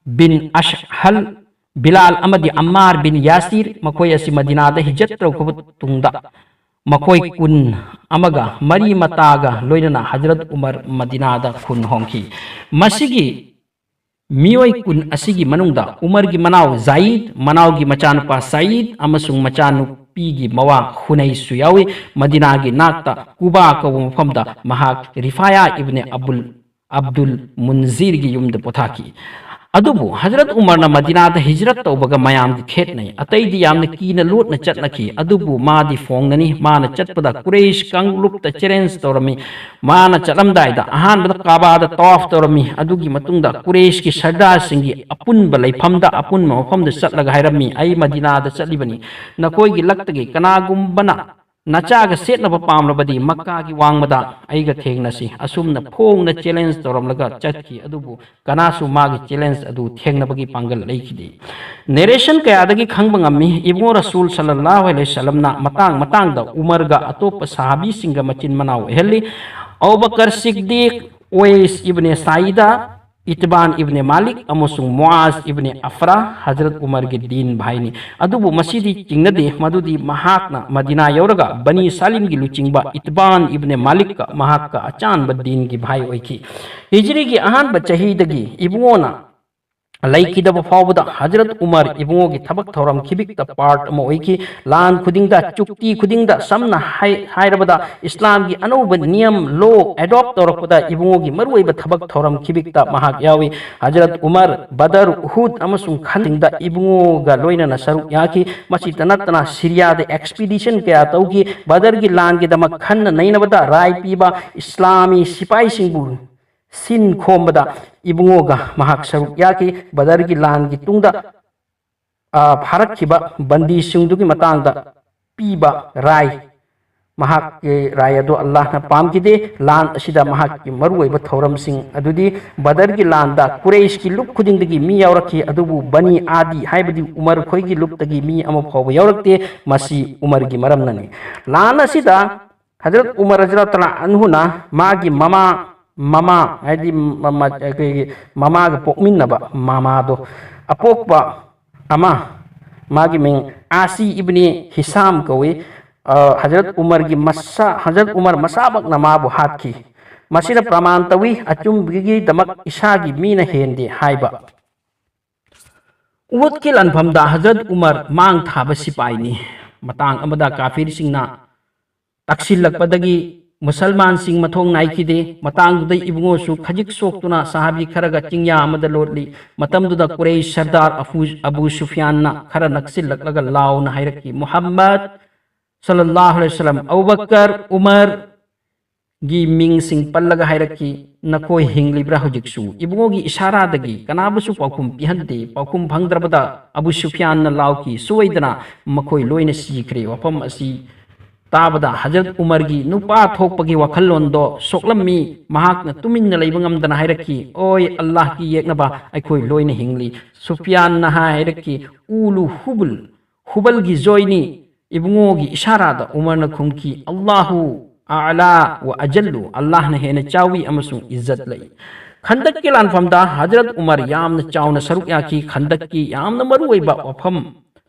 ꯕꯤꯟ ꯑꯁꯍꯜ, ꯕꯤꯂꯥꯜ ꯑꯃꯗꯤ ꯑꯝꯃꯥꯔ ꯕꯤꯟ ꯌꯥꯁꯤꯔ, ꯃꯈꯣꯏ ꯑꯁꯤ ꯃꯗꯤꯅꯥꯗ ꯍꯤꯖꯔꯠ ꯇꯧꯔꯛꯄ ꯇꯨꯡꯗ ꯃꯈꯣꯏ ꯀꯨꯟ ꯑꯃꯒ ꯃꯔꯤ ꯃꯇꯥꯒ ꯂꯣꯏꯅꯅ ꯍꯖꯔꯠ ꯎꯃꯔ ꯃꯗꯤꯅꯥꯗ ꯈꯨꯟ ꯍꯣꯡꯈꯤ꯫ ꯃꯁꯤꯒꯤ ꯃꯤꯑꯣꯏ ꯀꯨꯟ ꯑꯁꯤꯒꯤ ꯃꯅꯨꯡꯗ ꯎꯃꯔꯒꯤ ꯃꯅꯥꯎ ꯖꯥꯌꯤꯗ, ꯃꯅꯥꯎꯒꯤ ꯃꯆꯥꯅꯨꯄꯥ ꯁꯌꯤꯗ ꯑꯃꯁꯨꯡ ꯃꯆꯥꯅꯨ-, ꯅꯨꯄꯤꯒꯤ ꯃꯋꯥ ꯍꯨꯅꯩꯁꯨ ꯌꯥꯎꯏ꯫ ꯃꯗꯤꯅꯥꯒꯤ ꯅꯥꯛꯇ ꯀꯨꯕꯥ ꯀꯧꯕ ꯃꯐꯝꯗ ꯃꯍꯥꯛ ꯔꯤꯐꯥꯌꯥ ꯏꯕꯅꯦ ꯑꯕꯨꯜ ꯑꯕꯗꯨꯜ ꯃꯨꯟꯖꯤꯔꯒꯤ ꯌꯨꯝꯗ ꯄꯣꯊꯥꯈꯤ꯫ ꯑꯗꯨꯕꯨ ꯍꯖꯔꯠ ꯎꯃꯔꯅ ꯃꯗꯤꯅꯥꯗ ꯍꯤꯖꯔꯠ ꯇꯧꯕꯒ ꯃꯌꯥꯝꯗꯤ ꯈꯦꯠꯅꯩ꯫ ꯑꯇꯩꯗꯤ ꯌꯥꯝꯅ ꯀꯤꯅ ꯂꯣꯠꯅ ꯆꯠꯅꯈꯤ, ꯑꯗꯨꯕꯨ ꯃꯥꯗꯤ ꯐꯣꯡꯅꯅꯤ꯫ ꯃꯥꯅ ꯆꯠꯄꯗ ꯀꯨꯔꯩꯁ ꯀꯥꯡꯂꯨꯞꯇ ꯆꯦꯂꯦꯟꯖ ꯇꯧꯔꯝꯃꯤ꯫ ꯃꯥꯅ ꯆꯠꯂꯝꯗꯥꯏꯗ ꯑꯍꯥꯟꯕꯗ ꯀꯥꯕꯥꯗ ꯇꯋꯥꯐ ꯇꯧꯔꯝꯃꯤ꯫ ꯑꯗꯨꯒꯤ ꯃꯇꯨꯡꯗ ꯀꯨꯔꯩꯁꯀꯤ ꯁꯔꯗꯥꯔꯁꯤꯡꯒꯤ ꯑꯄꯨꯟꯕ ꯂꯩꯐꯝꯗ, ꯑꯄꯨꯟꯕ ꯃꯐꯝꯗ ꯆꯠꯂꯒ ꯍꯥꯏꯔꯝꯃꯤ, "ꯑꯩ ꯃꯗꯤꯅꯥꯗ ꯆꯠꯂꯤꯕꯅꯤ꯫ ꯅꯈꯣꯏꯒꯤ ꯂꯛꯇꯒꯤ ꯀꯅꯥꯒꯨꯝꯕꯅ ꯅꯆꯥꯒ ꯁꯦꯠꯅꯕ ꯄꯥꯝꯂꯕꯗꯤ ꯃꯛꯀꯥꯒꯤ ꯋꯥꯡꯃꯗ ꯑꯩꯒ ꯊꯦꯡꯅꯁꯤ꯫" ꯑꯁꯨꯝꯅ ꯐꯣꯡꯅ ꯆꯦꯂꯦꯟꯖ ꯇꯧꯔꯝꯂꯒ ꯆꯠꯈꯤ꯫ ꯑꯗꯨꯕꯨ ꯀꯅꯥꯁꯨ ꯃꯥꯒꯤ ꯆꯦꯂꯦꯟꯖ ꯑꯗꯨ ꯊꯦꯡꯅꯕꯒꯤ ꯄꯥꯡꯒꯜ ꯂꯩꯈꯤꯗꯦ꯫ ꯅꯦꯔꯦꯁꯟ ꯀꯌꯥꯗꯒꯤ ꯈꯪꯕ ꯉꯝꯃꯤ, ꯏꯕꯨꯡꯉꯣ ꯔꯁꯨꯜ ꯁꯜꯂꯜꯂꯥꯍꯨ ꯑꯂꯩꯍꯤ ꯋꯁꯜꯂꯝꯅ ꯃꯇꯥꯡ ꯃꯇꯥꯡꯗ ꯎꯃꯔꯒ ꯑꯇꯣꯞꯄ ꯁꯍꯥꯕꯤꯁꯤꯡꯒ ꯃꯆꯤꯟ ꯃꯅꯥꯎ ꯑꯣꯏꯍꯜꯂꯤ꯫ ꯑꯕꯨꯕꯀꯔ ꯁꯤꯛꯗꯤꯛ, ꯎꯋꯩꯁ ꯏꯕꯅꯦ ꯁꯥꯏꯗꯥ, ꯏꯠꯕꯥꯟ ꯏꯕꯅꯦ ꯃꯥꯂꯤꯛ ꯑꯃꯁꯨꯡ ꯃꯨꯑꯥꯖ ꯏꯕꯅꯦ ꯑꯐ꯭ꯔꯥ ꯍꯖꯔꯠ ꯎꯃꯔꯒꯤ ꯗꯤꯟ ꯚꯥꯏꯅꯤ꯫ ꯑꯗꯨꯕꯨ ꯃꯁꯤꯗꯤ ꯆꯤꯡꯅꯗꯦ, ꯃꯗꯨꯗꯤ ꯃꯍꯥꯛꯅ ꯃꯗꯤꯅꯥ ꯌꯧꯔꯒ ꯕꯅꯤ ꯁꯥꯂꯤꯝꯒꯤ ꯂꯨꯆꯤꯡꯕ ꯏꯠꯕꯥꯟ ꯏꯕꯅꯦ ꯃꯥꯂꯤꯛꯀ ꯃꯍꯥꯛꯀ ꯑꯆꯥꯟꯕ ꯗꯤꯟꯒꯤ ꯚꯥꯏ ꯑꯣꯏꯈꯤ꯫ ꯍꯤꯖ꯭ꯔꯤꯒꯤ ꯑꯍꯥꯟꯕ ꯆꯍꯤꯗꯒꯤ ꯏꯕꯨꯡꯉꯣꯅ ꯂꯩꯈꯤꯗꯕ ꯐꯥꯎꯕꯗ ꯍꯖꯔꯠ ꯎꯃꯔ ꯏꯕꯨꯡꯉꯣꯒꯤ ꯊꯕꯛ ꯊꯧꯔꯝ ꯈꯤꯕꯤꯛꯇ ꯄꯥꯔꯠ ꯑꯃ ꯑꯣꯏꯈꯤ꯫ ꯂꯥꯟ ꯈꯨꯗꯤꯡꯗ, ꯆꯨꯛꯇꯤ ꯈꯨꯗꯤꯡꯗ, ꯁꯝꯅ ꯍꯥꯏ-, ꯍꯥꯏꯔꯕꯗ ꯏꯁꯂꯥꯝꯒꯤ ꯑꯅꯧꯕ ꯅꯤꯌꯝ, ꯂꯣ ꯑꯦꯗꯣꯞ ꯇꯧꯔꯛꯄꯗ ꯏꯕꯨꯡꯉꯣꯒꯤ ꯃꯔꯨꯑꯣꯏꯕ ꯊꯕꯛ ꯊꯧꯔꯝ ꯈꯤꯕꯤꯛꯇ ꯃꯍꯥꯛ ꯌꯥꯎꯏ꯫ ꯍꯖꯔꯠ ꯎꯃꯔ ꯕꯗꯔ, ꯎꯍꯨꯗ ꯑꯃꯁꯨꯡ ꯈꯟꯗꯤꯡꯗ ꯏꯕꯨꯡꯉꯣꯒ ꯂꯣꯏꯅꯅ ꯁꯔꯨꯛ ꯌꯥꯈꯤ꯫ ꯃꯁꯤꯇ ꯅꯠꯇꯅ ꯁꯤꯔꯤꯌꯥꯗ ꯑꯦꯛꯁꯄꯤꯗꯤꯁꯟ ꯀꯌꯥ ꯇꯧꯈꯤ꯫ ꯕꯗꯔꯒꯤ ꯂꯥꯟꯒꯤꯗꯃꯛ ꯈꯟꯅ ꯅꯩꯅꯕꯗ ꯔꯥꯏ ꯄꯤꯕ ꯏꯁꯂꯥꯃꯤ ꯁꯤꯄꯥꯏꯁꯤꯡꯕꯨ ꯁꯤꯟ ꯈꯣꯝꯕꯗ ꯏꯕꯨꯡꯉꯣꯒ ꯃꯍꯥꯛ ꯁꯔꯨꯛ ꯌꯥꯈꯤ꯫ ꯕꯗꯔꯒꯤ ꯂꯥꯟꯒꯤ ꯇꯨꯡꯗ, ꯑ, ꯐꯥꯔꯛꯈꯤꯕ ꯕꯟꯗꯤꯁꯤꯡꯗꯨꯒꯤ ꯃꯇꯥꯡꯗ ꯄꯤꯕ ꯔꯥꯏ, ꯃꯍꯥꯛꯀꯤ ꯔꯥꯏ ꯑꯗꯨ ꯑꯜꯂꯥꯍꯅ ꯄꯥꯝꯈꯤꯗꯦ꯫ ꯂꯥꯟ ꯑꯁꯤꯗ ꯃꯍꯥꯛꯀꯤ ꯃꯔꯨꯑꯣꯏꯕ ꯊꯧꯔꯝꯁꯤꯡ ꯑꯗꯨꯗꯤ ꯕꯗꯔꯒꯤ ꯂꯥꯟꯗ ꯀꯨꯔꯩꯁꯀꯤ ꯂꯨꯞ ꯈꯨꯗꯤꯡꯗꯒꯤ ꯃꯤ ꯌꯥꯎꯔꯛꯈꯤ, ꯑꯗꯨꯕꯨ ꯕꯅꯤ ꯑꯥꯗꯤ ꯍꯥꯏꯕꯗꯤ ꯎꯃꯔ ꯈꯣꯏꯒꯤ ꯂꯨꯞꯇꯒꯤ ꯃꯤ ꯑꯃ ꯐꯥꯎꯕ ꯌꯥꯎꯔꯛꯇꯦ꯫ ꯃꯁꯤ ꯎꯃꯔꯒꯤ ꯃꯔꯝꯅꯅꯤ꯫ ꯂꯥꯟ ꯑꯁꯤꯗ ꯍꯖꯔꯠ ꯎꯃꯔ ꯔꯖꯤꯌꯜꯂꯥꯍꯨ ꯇꯥꯂꯥ ꯑꯟꯍꯨꯅ ꯃꯥꯒꯤ ꯃꯃꯥ, ꯃꯃꯥ ꯍꯥꯏꯗꯤ ꯃꯃꯥ, ꯑꯩꯈꯣꯏꯒꯤ ꯃꯃꯥꯒ ꯄꯣꯛꯃꯤꯟꯅꯕ ꯃꯃꯥꯗꯣ, ꯑꯄꯣꯛꯄ ꯑꯃ, ꯃꯥꯒꯤ ꯃꯤꯡ ꯑꯥꯁꯤ ꯏꯕꯅꯤ ꯍꯤꯁꯥꯝ ꯀꯧꯏ꯫ ꯑ, ꯍꯖꯔꯠ ꯎꯃꯔꯒꯤ ꯃꯁꯥ, ꯍꯖꯔꯠ ꯎꯃꯔ ꯃꯁꯥꯃꯛꯅ ꯃꯥꯕꯨ ꯍꯥꯠꯈꯤ꯫ ꯃꯁꯤꯅ ꯄ꯭ꯔꯃꯥꯟ ꯇꯧꯏ, ꯑꯆꯨꯝꯕꯒꯤꯗꯃꯛ ꯏꯁꯥꯒꯤ ꯃꯤꯅ ꯍꯦꯟꯗꯦ ꯍꯥꯏꯕ꯫ ꯎꯍꯨꯗꯀꯤ ꯂꯥꯟꯐꯝꯗ ꯍꯖꯔꯠ ꯎꯃꯔ ꯃꯥꯡ ꯊꯥꯕ ꯁꯤꯄꯥꯏꯅꯤ꯫ ꯃꯇꯥꯡ ꯑꯃꯗ ꯀꯥꯐꯤꯔꯁꯤꯡꯅ ꯇꯛꯁꯤꯜꯂꯛꯄꯗꯒꯤ ꯃꯨꯁꯜꯃꯥꯟꯁꯤꯡ ꯃꯊꯣꯡ ꯅꯥꯏꯈꯤꯗꯦ꯫ ꯃꯇꯥꯡꯗꯨꯗ ꯏꯕꯨꯡꯉꯣꯁꯨ ꯈꯖꯤꯛ ꯁꯣꯛꯇꯨꯅ ꯁꯍꯥꯕꯤ ꯈꯔꯒ ꯆꯤꯡꯌꯥ ꯑꯃꯗ ꯂꯣꯠꯂꯤ꯫ ꯃꯇꯝꯗꯨꯗ ꯀꯨꯔꯩꯁ ꯁꯔꯗꯥꯔ ꯑꯐꯨ-, ꯑꯕꯨ ꯁꯨꯐꯤꯌꯥꯟꯅ ꯈꯔ ꯅꯛꯁꯤꯜꯂꯛꯂꯒ ꯂꯥꯎꯅ ꯍꯥꯏꯔꯛꯈꯤ, "ꯃꯨꯍꯝꯃꯗ ꯁꯜꯂꯜꯂꯥꯍꯨ ꯑꯂꯩꯍꯤ ꯋꯁꯜꯂꯝ, ꯑꯕꯨ ꯕꯀꯔ, ꯎꯃꯔ, ꯒꯤ ꯃꯤꯡꯁꯤꯡ ꯄꯜꯂꯒ ꯍꯥꯏꯔꯛꯈꯤ, "ꯅꯈꯣꯏ ꯍꯤꯡꯂꯤꯕ꯭ꯔꯥ ꯍꯧꯖꯤꯛꯁꯨ?" ꯏꯕꯨꯡꯉꯣꯒꯤ ꯏꯁꯥꯔꯥꯗꯒꯤ ꯀꯅꯥꯕꯨꯁꯨ ꯄꯥꯎꯈꯨꯝ ꯄꯤꯍꯟꯗꯦ꯫ ꯄꯥꯎꯈꯨꯝ ꯐꯪꯗ꯭ꯔꯕꯗ ꯑꯕꯨ ꯁꯨꯐꯤꯌꯥꯟꯅ ꯂꯥꯎꯈꯤ, "ꯁꯣꯏꯗꯅ ꯃꯈꯣꯏ ꯂꯣꯏꯅ ꯁꯤꯈ꯭ꯔꯦ꯫" ꯋꯥꯐꯝ ꯑꯁꯤ ꯇꯥꯕꯗ ꯍꯖꯔꯠ ꯎꯃꯔꯒꯤ ꯅꯨꯄꯥ ꯊꯣꯛꯄꯒꯤ ꯋꯥꯈꯜꯂꯣꯟꯗꯣ ꯁꯣꯛꯂꯝꯃꯤ꯫ ꯃꯍꯥꯛꯅ ꯇꯨꯃꯤꯟꯅ ꯂꯩꯕ ꯉꯝꯗꯅ ꯍꯥꯏꯔꯛꯈꯤ, "ꯑꯣꯏ ꯑꯜꯂꯥꯍꯒꯤ ꯌꯦꯛꯅꯕ, ꯑꯩꯈꯣꯏ ꯂꯣꯏꯅ ꯍꯤꯡꯂꯤ꯫" ꯁꯨꯐꯤꯌꯥꯟꯅ ꯍꯥꯏꯔꯛꯈꯤ, "ꯎꯂꯨ ꯍꯨꯕꯨꯜ, ꯍꯨꯕꯜꯒꯤ ꯖꯣꯏꯅꯤ꯫" ꯏꯕꯨꯡꯉꯣꯒꯤ ꯏꯁꯥꯔꯥꯗ ꯎꯃꯔꯅ ꯈꯨꯝꯈꯤ, "ꯑꯜꯂꯥꯍꯨ ꯑꯑꯂꯥ ꯋ ꯑꯖꯜꯂꯨ, ꯑꯜꯂꯥꯍꯅ ꯍꯦꯟꯅ ꯆꯥꯎꯏ ꯑꯃꯁꯨꯡ ꯏꯖꯠ ꯂꯩ꯫" ꯈꯟꯗꯛꯀꯤ ꯂꯥꯟꯐꯝꯗ ꯍꯖꯔꯠ ꯎꯃꯔ ꯌꯥꯝꯅ ꯆꯥꯎꯅ ꯁꯔꯨꯛ ꯌꯥꯈꯤ꯫ ꯈꯟꯗꯛꯀꯤ ꯌꯥꯝꯅ ꯃꯔꯨꯑꯣꯏꯕ ꯋꯥꯐꯝ,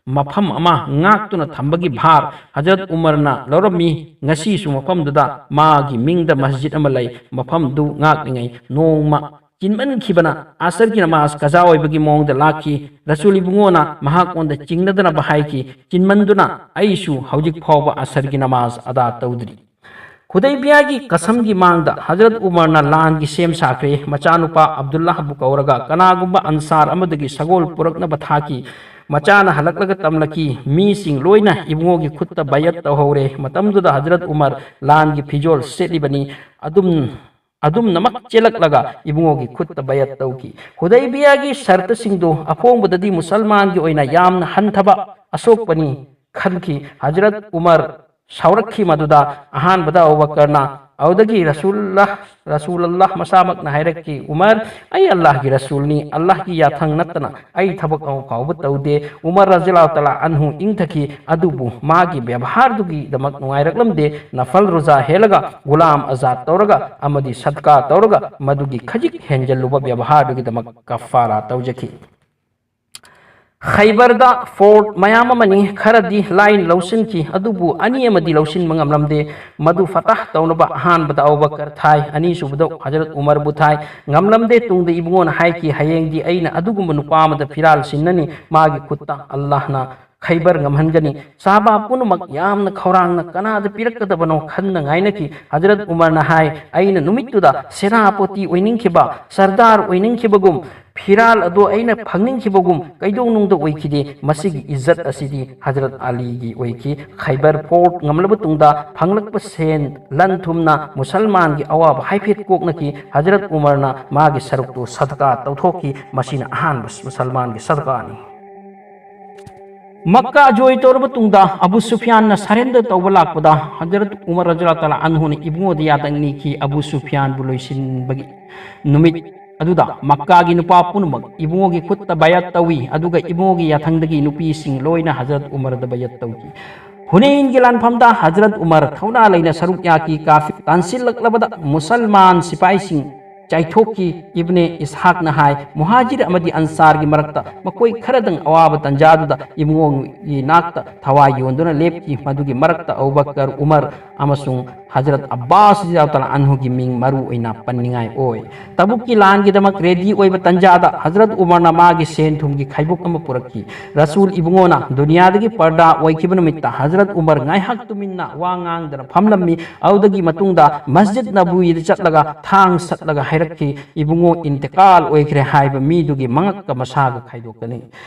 ꯃꯐꯝ ꯑꯃ ꯉꯥꯛꯇꯨꯅ ꯊꯝꯕꯒꯤ ꯚꯥꯔ ꯍꯖꯔꯠ ꯎꯃꯔꯅ ꯂꯧꯔꯝꯃꯤ꯫ ꯉꯁꯤꯁꯨ ꯃꯐꯝꯗꯨꯗ ꯃꯥꯒꯤ ꯃꯤꯡꯗ ꯃꯁꯖꯤꯗ ꯑꯃ ꯂꯩ꯫ ꯃꯐꯝꯗꯨ ꯉꯥꯛꯂꯤꯉꯩ ꯅꯣꯡꯃ ꯆꯤꯟꯃꯟꯈꯤꯕꯅ ꯑꯁꯔꯒꯤ ꯅꯃꯥꯖ ꯀꯖꯥ ꯑꯣꯏꯕꯒꯤ ꯃꯑꯣꯡꯗ ꯂꯥꯛꯈꯤ꯫ ꯔꯁꯨꯜ ꯏꯕꯨꯡꯉꯣꯅ ꯃꯍꯥꯛꯉꯣꯟꯗ ꯆꯤꯡꯅꯗꯅꯕ ꯍꯥꯏꯈꯤ, "ꯆꯤꯟꯃꯟꯗꯨꯅ ꯑꯩꯁꯨ ꯍꯧꯖꯤꯛ ꯐꯥꯎꯕ ꯑꯁꯔꯒꯤ ꯅꯃꯥꯖ ꯑꯗꯥ ꯇꯧꯗ꯭ꯔꯤ꯫" ꯍꯨꯗꯩꯕꯤꯌꯥꯒꯤ ꯀꯁꯝꯒꯤ ꯃꯥꯡꯗ ꯍꯖꯔꯠ ꯎꯃꯔꯅ ꯂꯥꯟꯒꯤ ꯁꯦꯝ ꯁꯥꯈ꯭ꯔꯦ꯫ ꯃꯆꯥꯅꯨꯄꯥ ꯑꯕꯗꯨꯜꯂꯥꯍꯕꯨ ꯀꯧꯔꯒ ꯀꯅꯥꯒꯨꯝꯕ ꯑꯟꯁꯥꯔ ꯑꯃꯗꯒꯤ ꯁꯒꯣꯜ ꯄꯨꯔꯛꯅꯕ ꯊꯥꯈꯤ꯫ ꯃꯆꯥꯅ ꯍꯜꯂꯛꯂꯒ ꯇꯝꯂꯛꯈꯤ, "ꯃꯤꯁꯤꯡ ꯂꯣꯏꯅ ꯏꯕꯨꯡꯉꯣꯒꯤ ꯈꯨꯠꯇ ꯕꯌꯠ ꯇꯧꯍꯧꯔꯦ꯫" ꯃꯇꯝꯗꯨꯗ ꯍꯖꯔꯠ ꯎꯃꯔ ꯂꯥꯟꯒꯤ ꯐꯤꯖꯣꯜ ꯁꯦꯠꯂꯤꯕꯅꯤ꯫ ꯑꯗꯨꯝ, ꯑꯗꯨꯝꯅꯃꯛ ꯆꯦꯜꯂꯛꯂꯒ ꯏꯕꯨꯡꯉꯣꯒꯤ ꯈꯨꯠꯇ ꯕꯌꯠ ꯇꯧꯈꯤ꯫ ꯍꯨꯗꯩꯕꯤꯌꯥꯒꯤ ꯁꯔꯇꯁꯤꯡꯗꯨ ꯑꯐꯣꯡꯕꯗꯗꯤ ꯃꯨꯁꯜꯃꯥꯟꯒꯤ ꯑꯣꯏꯅ ꯌꯥꯝꯅ ꯍꯟꯊꯕ ꯑꯁꯣꯛꯄꯅꯤ ꯈꯟꯈꯤ꯫ ꯍꯖꯔꯠ ꯎꯃꯔ ꯁꯥꯎꯔꯛꯈꯤ ꯃꯗꯨꯗ꯫ ꯑꯍꯥꯟꯕꯗ ꯑꯕꯨꯕꯀꯔꯅ, ꯑꯗꯨꯗꯒꯤ ꯔꯁꯨꯜꯂꯥꯍ, ꯔꯁꯨꯂꯜꯂꯥꯍ ꯃꯁꯥꯃꯛꯅ ꯍꯥꯏꯔꯛꯈꯤ, "ꯎꯃꯔ, ꯑꯩ ꯑꯜꯂꯥꯍꯒꯤ ꯔꯁꯨꯜꯅꯤ, ꯑꯜꯂꯥꯍꯒꯤ ꯌꯥꯊꯪ ꯅꯠꯇꯅ ꯑꯩ ꯊꯕꯛ ꯑꯃ ꯐꯥꯎꯕ ꯇꯧꯗꯦ꯫" ꯎꯃꯔ ꯔꯖꯤꯌꯜꯂꯥꯍꯨ ꯇꯥꯂꯥ ꯑꯟꯍꯨ ꯏꯪꯊꯈꯤ, ꯑꯗꯨꯕꯨ ꯃꯥꯒꯤ ꯕꯦꯕꯍꯥꯔꯗꯨꯒꯤꯗꯃꯛ ꯅꯨꯡꯉꯥꯏꯔꯛꯂꯝꯗꯦ꯫ ꯅꯐꯜ ꯔꯣꯖꯥ ꯍꯦꯜꯂꯒ, ꯒꯨꯂꯥꯝ ꯑꯖꯥꯗ ꯇꯧꯔꯒ ꯑꯃꯗꯤ ꯁꯗꯀꯥ ꯇꯧꯔꯒ ꯃꯗꯨꯒꯤ ꯈꯖꯤꯛ ꯍꯦꯟꯖꯜꯂꯨꯕ ꯕꯦꯕꯍꯥꯔꯗꯨꯒꯤꯗꯃꯛ ꯀꯐꯥꯔꯥ ꯇꯧꯖꯈꯤ꯫ ꯈꯩꯕꯔꯗ ꯐꯣꯔꯠ ꯃꯌꯥꯝ ꯑꯃꯅꯤ ꯈꯔꯗꯤ ꯂꯥꯏꯅ ꯂꯧꯁꯤꯟꯈꯤ, ꯑꯗꯨꯕꯨ ꯑꯅꯤ ꯑꯃꯗꯤ ꯂꯧꯁꯤꯟꯕ ꯉꯝꯂꯝꯗꯦ꯫ ꯃꯗꯨ ꯐꯇꯥꯍ ꯇꯧꯅꯕ ꯑꯍꯥꯟꯕꯗ ꯑꯕꯨꯕꯀꯔ ꯊꯥꯏ, ꯑꯅꯤꯁꯨꯕꯗ ꯍꯖꯔꯠ ꯎꯃꯔꯕꯨ ꯊꯥꯏ꯫ ꯉꯝꯂꯝꯗꯦ꯫ ꯇꯨꯡꯗ ꯏꯕꯨꯡꯉꯣꯅ ꯍꯥꯏꯈꯤ, "ꯍꯌꯦꯡꯗꯤ ꯑꯩꯅ ꯑꯗꯨꯒꯨꯝꯕ ꯅꯨꯄꯥ ꯑꯃꯗ ꯐꯤꯔꯥꯜ ꯁꯤꯟꯅꯅꯤ, ꯃꯥꯒꯤ ꯈꯨꯠꯇ ꯑꯜꯂꯥꯍꯅ ꯈꯩꯕꯔ ꯉꯝꯍꯟꯒꯅꯤ꯫ ꯁꯍꯥꯕꯥ ꯄꯨꯝꯅꯃꯛ ꯌꯥꯝꯅ ꯈꯧꯔꯥꯡꯅ ꯀꯅꯥꯗ ꯄꯤꯔꯛꯀꯗꯕꯅꯣ ꯈꯟꯅ ꯉꯥꯏꯅꯈꯤ꯫ ꯍꯖꯔꯠ ꯎꯃꯔꯅ ꯍꯥꯏ, "ꯑꯩꯅ ꯅꯨꯃꯤꯠꯇꯨꯗ ꯁꯦꯅꯥꯄꯇꯤ ꯑꯣꯏꯅꯤꯡꯈꯤꯕ, ꯁꯔꯗꯥꯔ ꯑꯣꯏꯅꯤꯡꯈꯤꯕꯒꯨꯝ, ꯐꯤꯔꯥꯜ ꯑꯗꯣ ꯑꯩꯅ ꯐꯪꯅꯤꯡꯈꯤꯕꯒꯨꯝ ꯀꯩꯗꯧꯅꯨꯡꯗ ꯑꯣꯏꯈꯤꯗꯦ꯫ ꯃꯁꯤꯒꯤ ꯏꯖꯠ ꯑꯁꯤꯗꯤ ꯍꯖꯔꯠ ꯑꯂꯤꯒꯤ ꯑꯣꯏꯈꯤ꯫ ꯈꯩꯕꯔ ꯐꯣꯔꯠ ꯉꯝꯂꯕ ꯇꯨꯡꯗ ꯐꯪꯂꯛꯄ ꯁꯦꯟ ꯂꯟ ꯊꯨꯝꯅ ꯃꯨꯁꯜꯃꯥꯟꯒꯤ ꯑꯋꯥꯕ ꯍꯥꯏꯐꯦꯠ ꯀꯣꯛꯅꯈꯤ꯫ ꯍꯖꯔꯠ ꯎꯃꯔꯅ ꯃꯥꯒꯤ ꯁꯔꯨꯛꯇꯨ ꯁꯗꯀꯥ ꯇꯧꯊꯣꯛꯈꯤ꯫ ꯃꯁꯤꯅ ꯑꯍꯥꯟꯕ ꯃꯨꯁꯜꯃꯥꯟꯒꯤ ꯁꯗꯀꯥꯅꯤ꯫" ꯃꯛꯀꯥ ꯖꯣꯏ ꯇꯧꯔꯕ ꯇꯨꯡꯗ ꯑꯕꯨ ꯁꯨꯐꯤꯌꯥꯟꯅ ꯁꯔꯦꯟꯗꯔ ꯇꯧꯕ ꯂꯥꯛꯄꯗ ꯍꯖꯔꯠ ꯎꯃꯔ ꯔꯖꯤꯌꯜꯂꯥꯍꯨ ꯇꯥꯂꯥ ꯑꯟꯍꯨꯅ ꯏꯕꯨꯡꯉꯣꯗ ꯌꯥꯗꯪ ꯅꯤꯈꯤ꯫ ꯑꯕꯨ ꯁꯨꯐꯤꯌꯥꯟꯕꯨ ꯂꯣꯏꯁꯤꯟꯕꯒꯤ ꯅꯨꯃꯤꯠ ꯑꯗꯨꯗ ꯃꯛꯀꯥꯒꯤ ꯅꯨꯄꯥ ꯄꯨꯝꯅꯃꯛ ꯏꯕꯨꯡꯉꯣꯒꯤ ꯈꯨꯠꯇ ꯕꯌꯥꯠ ꯇꯧꯏ, ꯑꯗꯨꯒ ꯏꯕꯨꯡꯉꯣꯒꯤ ꯌꯥꯊꯪꯗꯒꯤ ꯅꯨꯄꯤꯁꯤꯡ ꯂꯣꯏꯅ ꯍꯖꯔꯠ ꯎꯃꯔꯗ ꯕꯌꯥꯠ ꯇꯧꯈꯤ꯫ ꯍꯨꯅꯦꯟꯒꯤ ꯂꯥꯟꯐꯝꯗ ꯍꯖꯔꯠ ꯎꯃꯔ ꯊꯧꯅꯥ ꯂꯩꯅ ꯁꯔꯨꯛ ꯌꯥꯈꯤ꯫ ꯀꯥꯐꯤꯔ ꯇꯥꯟꯁꯤꯜꯂꯛꯂꯕꯗ ꯃꯨꯁꯜꯃꯥꯟ ꯁꯤꯄꯥꯏꯁꯤꯡ ꯆꯥꯏꯊꯣꯛꯈꯤ꯫ ꯏꯕꯅꯦ ꯏꯁꯍꯥꯛꯅ ꯍꯥꯏ, ꯃꯨꯍꯥꯖꯤꯔ ꯑꯃꯗꯤ ꯑꯟꯁꯥꯔꯒꯤ ꯃꯔꯛꯇ ꯃꯈꯣꯏ ꯈꯔꯗꯪ ꯑꯋꯥꯕ ꯇꯟꯖꯥꯗꯨꯗ ꯏꯕꯨꯡꯉꯣꯒꯤ ꯅꯥꯛꯇ ꯊꯋꯥꯏ ꯌꯣꯟꯗꯨꯅ ꯂꯦꯞꯈꯤ꯫ ꯃꯗꯨꯒꯤ ꯃꯔꯛꯇ ꯑꯕꯨꯕꯀꯔ, ꯎꯃꯔ ꯑꯃꯁꯨꯡ ꯍꯖꯔꯠ ꯑꯕꯥꯁ ꯔꯖꯤꯌꯜꯂꯥꯍꯨ ꯇꯥꯂꯥ ꯑꯟꯍꯨꯒꯤ ꯃꯤꯡ ꯃꯔꯨ ꯑꯣꯏꯅ ꯄꯟꯅꯤꯡꯉꯥꯏ ꯑꯣꯏ꯫ ꯇꯕꯨꯛꯀꯤ ꯂꯥꯟꯒꯤꯗꯃꯛ ꯔꯦꯗꯤ ꯑꯣꯏꯕ ꯇꯟꯖꯥꯗ ꯍꯖꯔꯠ ꯎꯃꯔꯅ ꯃꯥꯒꯤ ꯁꯦꯟ ꯊꯨꯝꯒꯤ ꯈꯥꯏꯕꯣꯛ ꯑꯃ ꯄꯨꯔꯛꯈꯤ꯫ ꯔꯁꯨꯜ ꯏꯕꯨꯡꯉꯣꯅ ꯗꯨꯅꯤꯌꯥꯗꯒꯤ ꯄꯔꯗꯥ ꯑꯣꯏꯈꯤꯕ ꯅꯨꯃꯤꯠꯇ ꯍꯖꯔꯠ ꯎꯃꯔ ꯉꯥꯏꯍꯥꯛ ꯇꯨꯃꯤꯟꯅ ꯋꯥ ꯉꯥꯡꯗꯅ ꯐꯝꯂꯝꯃꯤ꯫ ꯑꯗꯨꯗꯒꯤ ꯃꯇꯨꯡꯗ ꯃꯁꯖꯤꯗ ꯅꯕꯋꯤꯗ ꯆꯠꯂꯒ ꯊꯥꯡ ꯁꯠꯂꯒ ꯍꯥꯏꯔꯛꯈꯤ, "ꯏꯕꯨꯡꯉꯣ ꯏꯟꯇꯤꯀꯥꯜ ꯑꯣꯏꯈ꯭ꯔꯦ ꯍꯥꯏꯕ ꯃꯤꯗꯨꯒꯤ ꯃꯉꯛꯀ ꯃꯁꯥꯒ ꯈꯥꯏꯗꯣꯛꯀꯅꯤ꯫"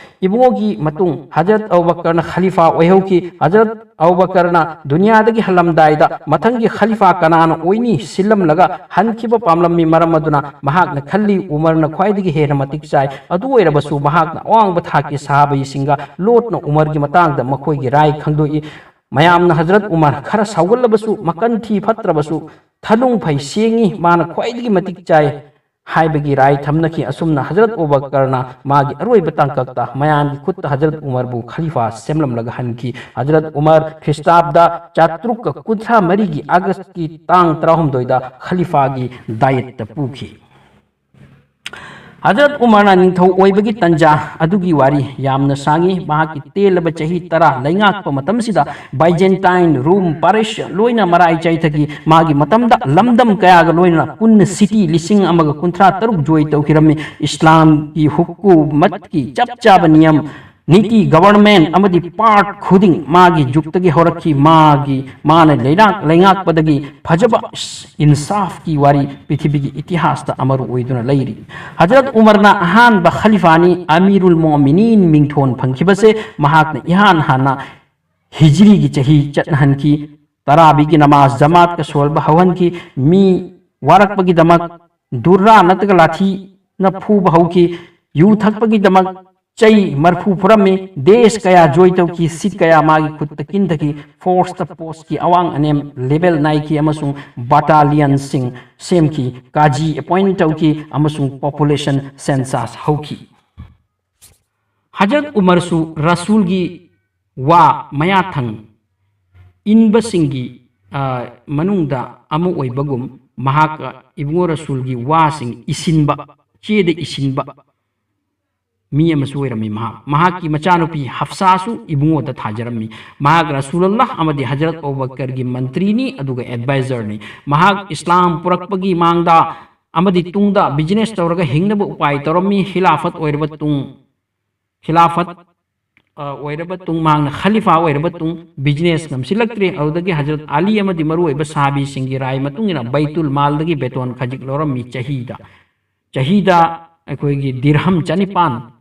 ꯏꯕꯨꯡꯉꯣꯒꯤ ꯃꯇꯨꯡ ꯍꯖꯔꯠ ꯑꯕꯨꯕꯀꯔꯅ ꯈꯂꯤꯐꯥ ꯑꯣꯏꯍꯧꯈꯤ꯫ ꯍꯖꯔꯠ ꯑꯕꯨꯕꯀꯔꯅ ꯗꯨꯅꯤꯌꯥꯗꯒꯤ ꯍꯜꯂꯝꯗꯥꯏꯗ ꯃꯊꯪꯒꯤ ꯈꯂꯤꯐꯥ ꯀꯅꯥꯅ ꯑꯣꯏꯅꯤ ꯁꯤꯜꯂꯝꯂꯒ ꯍꯟꯈꯤꯕ ꯄꯥꯝꯂꯝꯃꯤ꯫ ꯃꯔꯝ ꯑꯗꯨꯅ ꯃꯍꯥꯛꯅ ꯈꯜꯂꯤ, ꯎꯃꯔꯅ ꯈ꯭ꯋꯥꯏꯗꯒꯤ ꯍꯦꯟꯅ ꯃꯇꯤꯛ ꯆꯥꯏ꯫ ꯑꯗꯨ ꯑꯣꯏꯔꯕꯁꯨ ꯃꯍꯥꯛꯅ ꯑꯋꯥꯡꯕ ꯊꯥꯛꯀꯤ ꯁꯍꯥꯕꯤꯁꯤꯡꯒ ꯂꯣꯠꯅ ꯎꯃꯔꯒꯤ ꯃꯇꯥꯡꯗ ꯃꯈꯣꯏꯒꯤ ꯔꯥꯏ ꯈꯪꯗꯣꯛꯏ꯫ ꯃꯌꯥꯝꯅ ꯍꯖꯔꯠ ꯎꯃꯔ ꯈꯔ ꯁꯥꯎꯒꯜꯂꯕꯁꯨ, ꯃꯀꯟ ꯊꯤ ꯐꯠꯇ꯭ꯔꯕꯁꯨ, ꯊꯅꯨꯡ ꯐꯩ ꯁꯦꯡꯉꯤ, ꯃꯥꯅ ꯈ꯭ꯋꯥꯏꯗꯒꯤ ꯃꯇꯤꯛ ꯆꯥꯏ ꯍꯥꯏꯕꯒꯤ ꯔꯥꯏ ꯊꯝꯅꯈꯤ꯫ ꯑꯁꯨꯝꯅ ꯍꯖꯔꯠ ꯑꯕꯨꯕꯀꯔꯅ ꯃꯥꯒꯤ ꯑꯔꯣꯏꯕ ꯇꯥꯡꯀꯛꯇ ꯃꯌꯥꯝꯒꯤ ꯈꯨꯠꯇ ꯍꯖꯔꯠ ꯎꯃꯔꯕꯨ ꯈꯂꯤꯐꯥ ꯁꯦꯝꯂꯝꯂꯒ ꯍꯟꯈꯤ꯫ ꯍꯖꯔꯠ ꯎꯃꯔ ꯈ꯭ꯔꯤꯁꯇꯥꯕꯗ ꯆꯥꯇ꯭ꯔꯨꯛꯀ ꯀꯨꯟꯊ꯭ꯔꯥ ꯃꯔꯤꯒꯤ ꯑꯥꯒꯁꯀꯤ ꯇꯥꯡ ꯇꯔꯥꯍꯨꯝꯗꯣꯏꯗ ꯈꯂꯤꯐꯥꯒꯤ ꯗꯥꯌꯠꯇ ꯄꯨꯈꯤ꯫ ꯍꯖꯔꯠ ꯎꯃꯔꯅ ꯅꯤꯡꯊꯧ ꯑꯣꯏꯕꯒꯤ ꯇꯟꯖꯥ ꯑꯗꯨꯒꯤ ꯋꯥꯔꯤ ꯌꯥꯝꯅ ꯁꯥꯡꯉꯤ꯫ ꯃꯍꯥꯛꯀꯤ ꯇꯦꯜꯂꯕ ꯆꯍꯤ ꯇꯔꯥ ꯂꯩꯉꯥꯛꯄ ꯃꯇꯝꯁꯤꯗ ꯕꯥꯏꯖꯦꯟꯇꯥꯏꯟ, ꯔꯨꯝ, ꯄꯥꯔꯤꯁ ꯂꯣꯏꯅ ꯃꯔꯥꯏ ꯆꯥꯏꯊꯈꯤ꯫ ꯃꯥꯒꯤ ꯃꯇꯝꯗ ꯂꯝꯗꯝ ꯀꯌꯥꯒ ꯂꯣꯏꯅꯅ ꯄꯨꯟꯅ ꯁꯤꯇꯤ ꯂꯤꯁꯤꯡ ꯑꯃꯒ ꯀꯨꯟꯊ꯭ꯔꯥ ꯇꯔꯨꯛ ꯖꯣꯏ ꯇꯧꯈꯤꯔꯝꯃꯤ꯫ ꯏꯁꯂꯥꯝꯒꯤ ꯍꯨꯀꯨꯃꯠꯀꯤ ꯆꯞ ꯆꯥꯕ ꯅꯤꯌꯝ ꯅꯤꯇꯤ, ꯒꯕꯔꯟꯃꯦꯟ ꯑꯃꯗꯤ ꯄꯥꯔꯠ ꯈꯨꯗꯤꯡ ꯃꯥꯒꯤ ꯖꯨꯛꯇꯒꯤ ꯍꯧꯔꯛꯈꯤ꯫ ꯃꯥꯒꯤ, ꯃꯥꯅ ꯂꯩꯉꯥꯛ-, ꯂꯩꯉꯥꯛꯄꯗꯒꯤ ꯐꯖꯕ ꯏꯟꯁꯥꯐꯀꯤ ꯋꯥꯔꯤ ꯄ꯭ꯔꯤꯊꯤꯕꯤꯒꯤ ꯏꯇꯤꯍꯥꯁꯇ ꯑꯃꯔꯨ ꯑꯣꯏꯗꯨꯅ ꯂꯩꯔꯤ꯫ ꯍꯖꯔꯠ ꯎꯃꯔꯅ ꯑꯍꯥꯟꯕ ꯈꯂꯤꯐꯥꯅꯤ, ꯑꯃꯤꯔꯨꯜ ꯃꯣꯃꯤꯅꯤꯟ ꯃꯤꯡꯊꯣꯟ ꯐꯪꯈꯤꯕꯁꯦ ꯃꯍꯥꯛꯅ ꯏꯍꯥꯟ ꯍꯥꯟꯅ ꯍꯤꯖ꯭ꯔꯤꯒꯤ ꯆꯍꯤ ꯆꯠꯅꯍꯟꯈꯤ꯫ ꯇꯔꯥꯕꯤꯒꯤ ꯅꯃꯥꯖ ꯖꯃꯥꯠꯀ ꯁꯣꯟꯕ ꯍꯧꯍꯟꯈꯤ꯫ ꯃꯤ ꯋꯥꯔꯛꯄꯒꯤꯗꯃꯛ ꯗꯨꯔꯥ ꯅꯠꯇ꯭ꯔꯒ ꯂꯥꯊꯤꯅ ꯐꯨꯕ ꯍꯧꯈꯤ꯫ ꯌꯨ ꯊꯛꯄꯒꯤꯗꯃꯛ ꯆꯩ ꯃꯔꯐꯨ ꯐꯨꯔꯝꯃꯤ꯫ ꯗꯦꯁ ꯀꯌꯥ ꯖꯣꯏ ꯇꯧꯈꯤ, ꯁꯤꯠ ꯀꯌꯥ ꯃꯥꯒꯤ ꯈꯨꯠꯇ ꯀꯤꯟꯊꯈꯤ꯫ ꯐꯣꯔꯁꯇ ꯄꯣꯁꯀꯤ ꯑꯋꯥꯡ ꯑꯅꯦꯝ ꯂꯦꯚꯦꯜ ꯅꯥꯏꯈꯤ ꯑꯃꯁꯨꯡ ꯕꯥꯇꯥꯂꯤꯌꯟꯁꯤꯡ ꯁꯦꯝꯈꯤ꯫ ꯀꯥꯖꯤ ꯑꯦꯄꯣꯏꯟꯠ ꯇꯧꯈꯤ ꯑꯃꯁꯨꯡ ꯄꯣꯄꯨꯂꯦꯁꯟ ꯁꯦꯟꯁꯥꯁ ꯍꯧꯈꯤ꯫ ꯍꯖꯔꯠ ꯎꯃꯔꯁꯨ ꯔꯁꯨꯜꯒꯤ ꯋꯥ ꯃꯌꯥꯊꯪ ꯏꯟꯕꯁꯤꯡꯒꯤ, ꯑ, ꯃꯅꯨꯡꯗ ꯑꯃ ꯑꯣꯏꯕꯒꯨꯝ, ꯃꯍꯥꯛ ꯏꯕꯨꯡꯉꯣ ꯔꯁꯨꯜꯒꯤ ꯋꯥꯁꯤꯡ ꯏꯁꯤꯟꯕ, ꯆꯦꯗ ꯏꯁꯤꯟꯕ ꯃꯤ ꯑꯃꯁꯨ ꯑꯣꯏꯔꯝꯃꯤ꯫ ꯃꯍꯥꯛ, ꯃꯍꯥꯛꯀꯤ ꯃꯆꯥꯅꯨꯄꯤ ꯍꯐꯁꯥꯁꯨ ꯏꯕꯨꯡꯉꯣꯗ ꯊꯥꯖꯔꯝꯃꯤ꯫ ꯃꯍꯥꯛ ꯔꯁꯨꯂꯜꯂꯥꯍ ꯑꯃꯗꯤ ꯍꯖꯔꯠ ꯑꯕꯨꯕꯀꯔꯒꯤ ꯃꯟꯇ꯭ꯔꯤꯅꯤ, ꯑꯗꯨꯒ ꯑꯦꯗꯚꯥꯏꯖꯔꯅꯤ꯫ ꯃꯍꯥꯛ ꯏꯁꯂꯥꯝ ꯄꯨꯔꯛꯄꯒꯤ ꯃꯥꯡꯗ ꯑꯃꯗꯤ ꯇꯨꯡꯗ ꯕꯤꯖꯤꯅꯦꯁ ꯇꯧꯔꯒ ꯍꯤꯡꯅꯕ ꯎꯄꯥꯏ ꯇꯧꯔꯝꯃꯤ꯫ ꯈꯤꯂꯥꯐꯠ ꯑꯣꯏꯔꯕ ꯇꯨꯡ, ꯈꯤꯂꯥꯐꯠ, ꯑ, ꯑꯣꯏꯔꯕ ꯇꯨꯡ, ꯃꯍꯥꯛꯅ ꯈꯂꯤꯐꯥ ꯑꯣꯏꯔꯕ ꯇꯨꯡ ꯕꯤꯖꯤꯅꯦꯁ ꯉꯝꯁꯤꯜꯂꯛꯇ꯭ꯔꯦ꯫ ꯑꯗꯨꯗꯒꯤ ꯍꯖꯔꯠ ꯑꯂꯤ ꯑꯃꯗꯤ ꯃꯔꯨꯑꯣꯏꯕ ꯁꯍꯥꯕꯤꯁꯤꯡꯒꯤ ꯔꯥꯏ ꯃꯇꯨꯡ ꯏꯟꯅ ꯕꯩꯇꯨꯜ ꯃꯥꯜꯗꯒꯤ ꯕꯦꯇꯣꯟ ꯈꯖꯤꯛ ꯂꯧꯔꯝꯃꯤ꯫ ꯆꯍꯤꯗ, ꯆꯍꯤꯗ ꯑꯩꯈꯣꯏꯒꯤ ꯗꯤꯔꯍꯝ ꯆꯅꯤꯄꯥꯟ꯫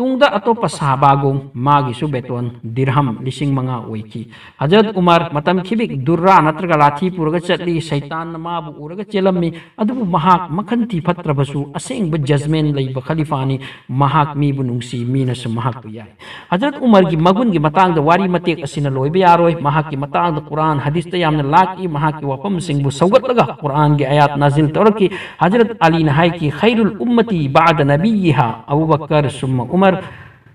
ꯇꯨꯡꯗ ꯑꯇꯣꯞꯄ ꯁꯍꯥꯕꯥꯒꯨꯝ ꯃꯥꯒꯤꯁꯨ ꯕꯦꯇꯣꯟ ꯗꯤꯔꯍꯝ ꯂꯤꯁꯤꯡ ꯃꯉꯥ ꯑꯣꯏꯈꯤ꯫ ꯍꯖꯔꯠ ꯎꯃꯔ ꯃꯇꯝ ꯈꯤꯕꯤꯛ ꯗꯨꯔꯥ ꯅꯠꯇ꯭ꯔꯒ ꯂꯥꯊꯤ ꯄꯨꯔꯒ ꯆꯠꯂꯤ꯫ ꯁꯩꯇꯥꯟꯅ ꯃꯥꯕꯨ ꯎꯔꯒ ꯆꯦꯜꯂꯝꯃꯤ꯫ ꯑꯗꯨꯕꯨ ꯃꯍꯥꯛ ꯃꯈꯟ ꯊꯤ ꯐꯠꯇ꯭ꯔꯕꯁꯨ ꯑꯁꯦꯡꯕ ꯖꯖꯃꯦꯟ ꯂꯩꯕ ꯈꯂꯤꯐꯥꯅꯤ꯫ ꯃꯍꯥꯛ ꯃꯤꯕꯨ ꯅꯨꯡꯁꯤ, ꯃꯤꯅꯁꯨ ꯃꯍꯥꯛꯄꯨ ꯌꯥꯏ꯫ ꯍꯖꯔꯠ ꯎꯃꯔꯒꯤ ꯃꯒꯨꯟꯒꯤ ꯃꯇꯥꯡꯗ ꯋꯥꯔꯤ ꯃꯇꯦꯛ ꯑꯁꯤꯅ ꯂꯣꯏꯕ ꯌꯥꯔꯣꯏ꯫ ꯃꯍꯥꯛꯀꯤ ꯃꯇꯥꯡꯗ ꯀꯨꯔꯥꯟ ꯍꯗꯤꯁꯇ ꯌꯥꯝꯅ ꯂꯥꯛꯏ꯫ ꯃꯍꯥꯛꯀꯤ ꯋꯥꯐꯝꯁꯤꯡꯕꯨ ꯁꯧꯒꯠꯂꯒ ꯀꯨꯔꯥꯟꯒꯤ ꯑꯌꯥꯠ ꯅꯥꯖꯤꯜ ꯇꯧꯔꯛꯈꯤ꯫ ꯍꯖꯔꯠ ꯑꯂꯤꯅ ꯍꯥꯏꯈꯤ, "ꯈꯩꯔꯨꯜ ꯎꯝꯃꯇꯤ ꯕꯥꯗ ꯅꯕꯤꯌꯤꯍꯥ ꯑꯕꯨ ꯕꯀꯔ ꯁꯨꯝꯃ ꯎꯃꯔ"꯫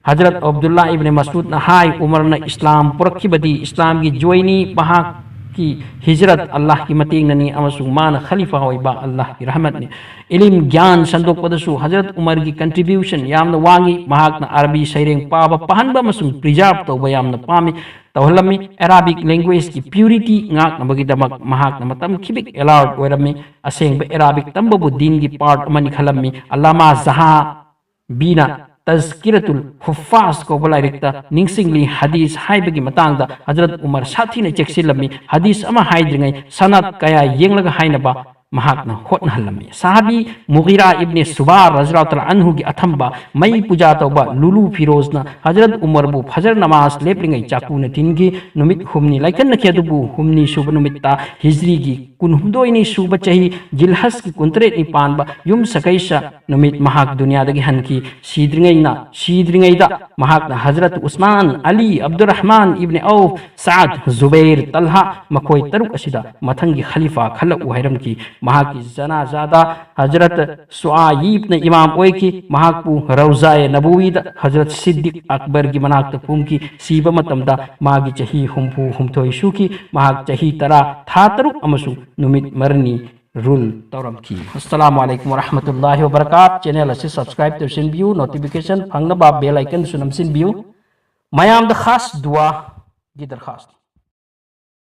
ꯍꯖꯔꯠ ꯑꯕꯗꯨꯜꯂꯥ ꯏꯕꯅ ꯃꯁꯨꯗꯅ ꯍꯥꯏ, "ꯎꯃꯔꯅ ꯏꯁꯂꯥꯝ ꯄꯨꯔꯛꯈꯤꯕꯗꯤ ꯏꯁꯂꯥꯝꯒꯤ ꯖꯣꯏꯅꯤ, ꯃꯍꯥꯛꯀꯤ ꯍꯤꯖꯔꯠ ꯑꯜꯂꯥꯍꯒꯤ ꯃꯇꯦꯡꯅꯅꯤ ꯑꯃꯁꯨꯡ ꯃꯥꯅ ꯈꯂꯤꯐꯥ ꯑꯣꯏꯕ ꯑꯜꯂꯥꯍꯒꯤ ꯔꯍꯃꯠꯅꯤ"꯫ ꯏꯂꯤꯝ ꯒ꯭ꯌꯥꯟ ꯁꯟꯗꯣꯛꯄꯗꯁꯨ ꯍꯖꯔꯠ ꯎꯃꯔꯒꯤ ꯀꯟꯇ꯭ꯔꯤꯕ꯭ꯌꯨꯁꯟ ꯌꯥꯝꯅ ꯋꯥꯡꯏ꯫ ꯃꯍꯥꯛꯅ ꯑꯔꯕꯤ ꯁꯩꯔꯦꯡ ꯄꯥꯕ, ꯄꯥꯍꯟꯕ ꯑꯃꯁꯨꯡ ꯄ꯭ꯔꯤꯖꯥꯔꯚ ꯇꯧꯕ ꯌꯥꯝꯅ ꯄꯥꯝꯃꯤ, ꯇꯧꯍꯜꯂꯝꯃꯤ꯫ ꯑꯦꯔꯥꯕꯤꯛ ꯂꯦꯡꯒ꯭ꯋꯦꯖꯀꯤ ꯄ꯭ꯌꯨꯔꯤꯇꯤ ꯉꯥꯛꯅꯕꯒꯤꯗꯃꯛ ꯃꯍꯥꯛꯅ ꯃꯇꯝ ꯈꯤꯕꯤꯛ ꯑꯦꯂꯥꯔꯠ ꯑꯣꯏꯔꯝꯃꯤ꯫ ꯑꯁꯦꯡꯕ ꯑꯦꯔꯥꯕꯤꯛ ꯇꯝꯕꯕꯨ ꯗꯤꯟꯒꯤ ꯄꯥꯔꯠ ꯑꯃꯅꯤ ꯈꯜꯂꯝꯃꯤ꯫ ꯑꯜꯂꯥꯃꯥ ꯖꯍꯥ ꯕꯤꯅ ꯇꯖꯀꯤꯔꯇꯨꯜ ꯍꯨꯐꯥꯖ ꯀꯧꯕ ꯂꯥꯏꯔꯤꯛꯇ ꯅꯤꯡꯁꯤꯡꯂꯤ꯫ ꯍꯗꯤꯁ ꯍꯥꯏꯕꯒꯤ ꯃꯇꯥꯡꯗ ꯍꯖꯔꯠ ꯎꯃꯔ ꯁꯥꯊꯤꯅ ꯆꯦꯛꯁꯤꯜꯂꯝꯃꯤ꯫ ꯍꯗꯤꯁ ꯑꯃ ꯍꯥꯏꯗ꯭ꯔꯤꯉꯩ ꯁꯅꯥꯗ ꯀꯌꯥ ꯌꯦꯡꯂꯒ ꯍꯥꯏꯅꯕ ꯃꯍꯥꯛꯅ ꯍꯣꯠꯅꯍꯜꯂꯝꯃꯤ꯫ ꯁꯍꯥꯕꯤ ꯃꯨꯒꯤꯔꯥ ꯏꯕꯅꯦ ꯁꯨꯕꯥ ꯔꯖꯤꯌꯜꯂꯥꯍꯨ ꯇꯥꯂꯥ ꯑꯟꯍꯨꯒꯤ ꯑꯊꯝꯕ ꯃꯩ ꯄꯨꯖꯥ ꯇꯧꯕ ꯂꯨꯂꯨ ꯐꯤꯔꯣꯖꯅ ꯍꯖꯔꯠ ꯎꯃꯔꯕꯨ ꯐꯖꯔ ꯅꯃꯥꯖ ꯂꯦꯞꯂꯤꯉꯩ ꯆꯥꯛꯀꯨꯅ ꯊꯤꯟꯈꯤ꯫ ꯅꯨꯃꯤꯠ ꯍꯨꯝꯅꯤ ꯂꯥꯏꯀꯟꯅꯈꯤ, ꯑꯗꯨꯕꯨ ꯍꯨꯝꯅꯤ ꯁꯨꯕ ꯅꯨꯃꯤꯠꯇ ꯍꯤꯖ꯭ꯔꯤꯒꯤ ꯀꯨꯟꯍꯨꯝꯗꯣꯏꯅꯤ ꯁꯨꯕ ꯆꯍꯤ ꯖꯤꯜꯍꯖꯀꯤ ꯀꯨꯟꯇꯔꯦꯠꯅꯤ ꯄꯥꯟꯕ ꯌꯨꯝ ꯁꯀꯩꯁ ꯅꯨꯃꯤꯠ ꯃꯍꯥꯛ ꯗꯨꯅꯤꯌꯥꯗꯒꯤ ꯍꯟꯈꯤ꯫ ꯁꯤꯗ꯭ꯔꯤꯉꯩꯅ, ꯁꯤꯗ꯭ꯔꯤꯉꯩꯗ ꯃꯍꯥꯛꯅ ꯍꯖꯔꯠ ꯎꯁꯃꯥꯟ, ꯑꯂꯤ, ꯑꯕꯗꯨꯔꯔꯍꯃꯥꯟ ꯏꯕꯅꯦ ꯑꯧꯐ, ꯁꯥꯗ, ꯖꯨꯕꯩꯔ, ꯇꯜꯍꯥ, ꯃꯈꯣꯏ ꯇꯔꯨꯛ ꯑꯁꯤꯗ ꯃꯊꯪꯒꯤ ꯈꯂꯤꯐꯥ ꯈꯜꯂꯛꯎ ꯍꯥꯏꯔꯝꯈꯤ꯫ ꯃꯍꯥꯛꯀꯤ ꯖꯅꯥꯖꯥꯗ ꯍꯖꯔꯠ ꯁꯨꯑꯥꯌꯤꯕꯅ ꯏꯃꯥꯝ ꯑꯣꯏꯈꯤ꯫ ꯃꯍꯥꯛꯄꯨ ꯔꯧꯖꯥꯌꯦ ꯅꯕꯨꯋꯤꯗ ꯍꯖꯔꯠ ꯁꯤꯗꯤꯛ ꯑꯛꯕꯔꯒꯤ ꯃꯅꯥꯛꯇ ꯐꯨꯝꯈꯤ꯫ ꯁꯤꯕ ꯃꯇꯝꯗ ꯃꯥꯒꯤ ꯆꯍꯤ ꯍꯨꯝꯐꯨ ꯍꯨꯝꯗꯣꯏ ꯁꯨꯈꯤ꯫ ꯃꯍꯥꯛ ꯆꯍꯤ ꯇꯔꯥ, ꯊꯥ ꯇꯔꯨꯛ ꯑꯃꯁꯨꯡ ꯅꯨꯃꯤꯠ ꯃꯔꯤꯅꯤ ꯔꯨꯜ ꯇꯧꯔꯝꯈꯤ꯫ ꯑꯁꯁꯂꯥꯃꯨ ꯑꯂꯥꯏꯀꯨꯝ ꯋꯔꯍꯃꯇꯨꯜꯂꯥꯍꯤ ꯋꯕꯔꯀꯥꯠ꯫ ꯆꯦꯅꯦꯜ ꯑꯁꯤ ꯁꯕꯁꯀ꯭ꯔꯥꯏꯕ ꯇꯧꯁꯤꯟꯕꯤꯌꯨ, ꯅꯣꯇꯤꯐꯤꯀꯦꯁꯟ ꯐꯪꯅꯕ ꯕꯦꯜ ꯑꯥꯏꯀꯟꯁꯨ ꯅꯝꯁꯤꯟꯕꯤꯌꯨ꯫ ꯃꯌꯥꯝꯗ ꯈꯥꯁ ꯗꯨꯋꯥꯒꯤ ꯗꯔꯈꯥꯁ꯫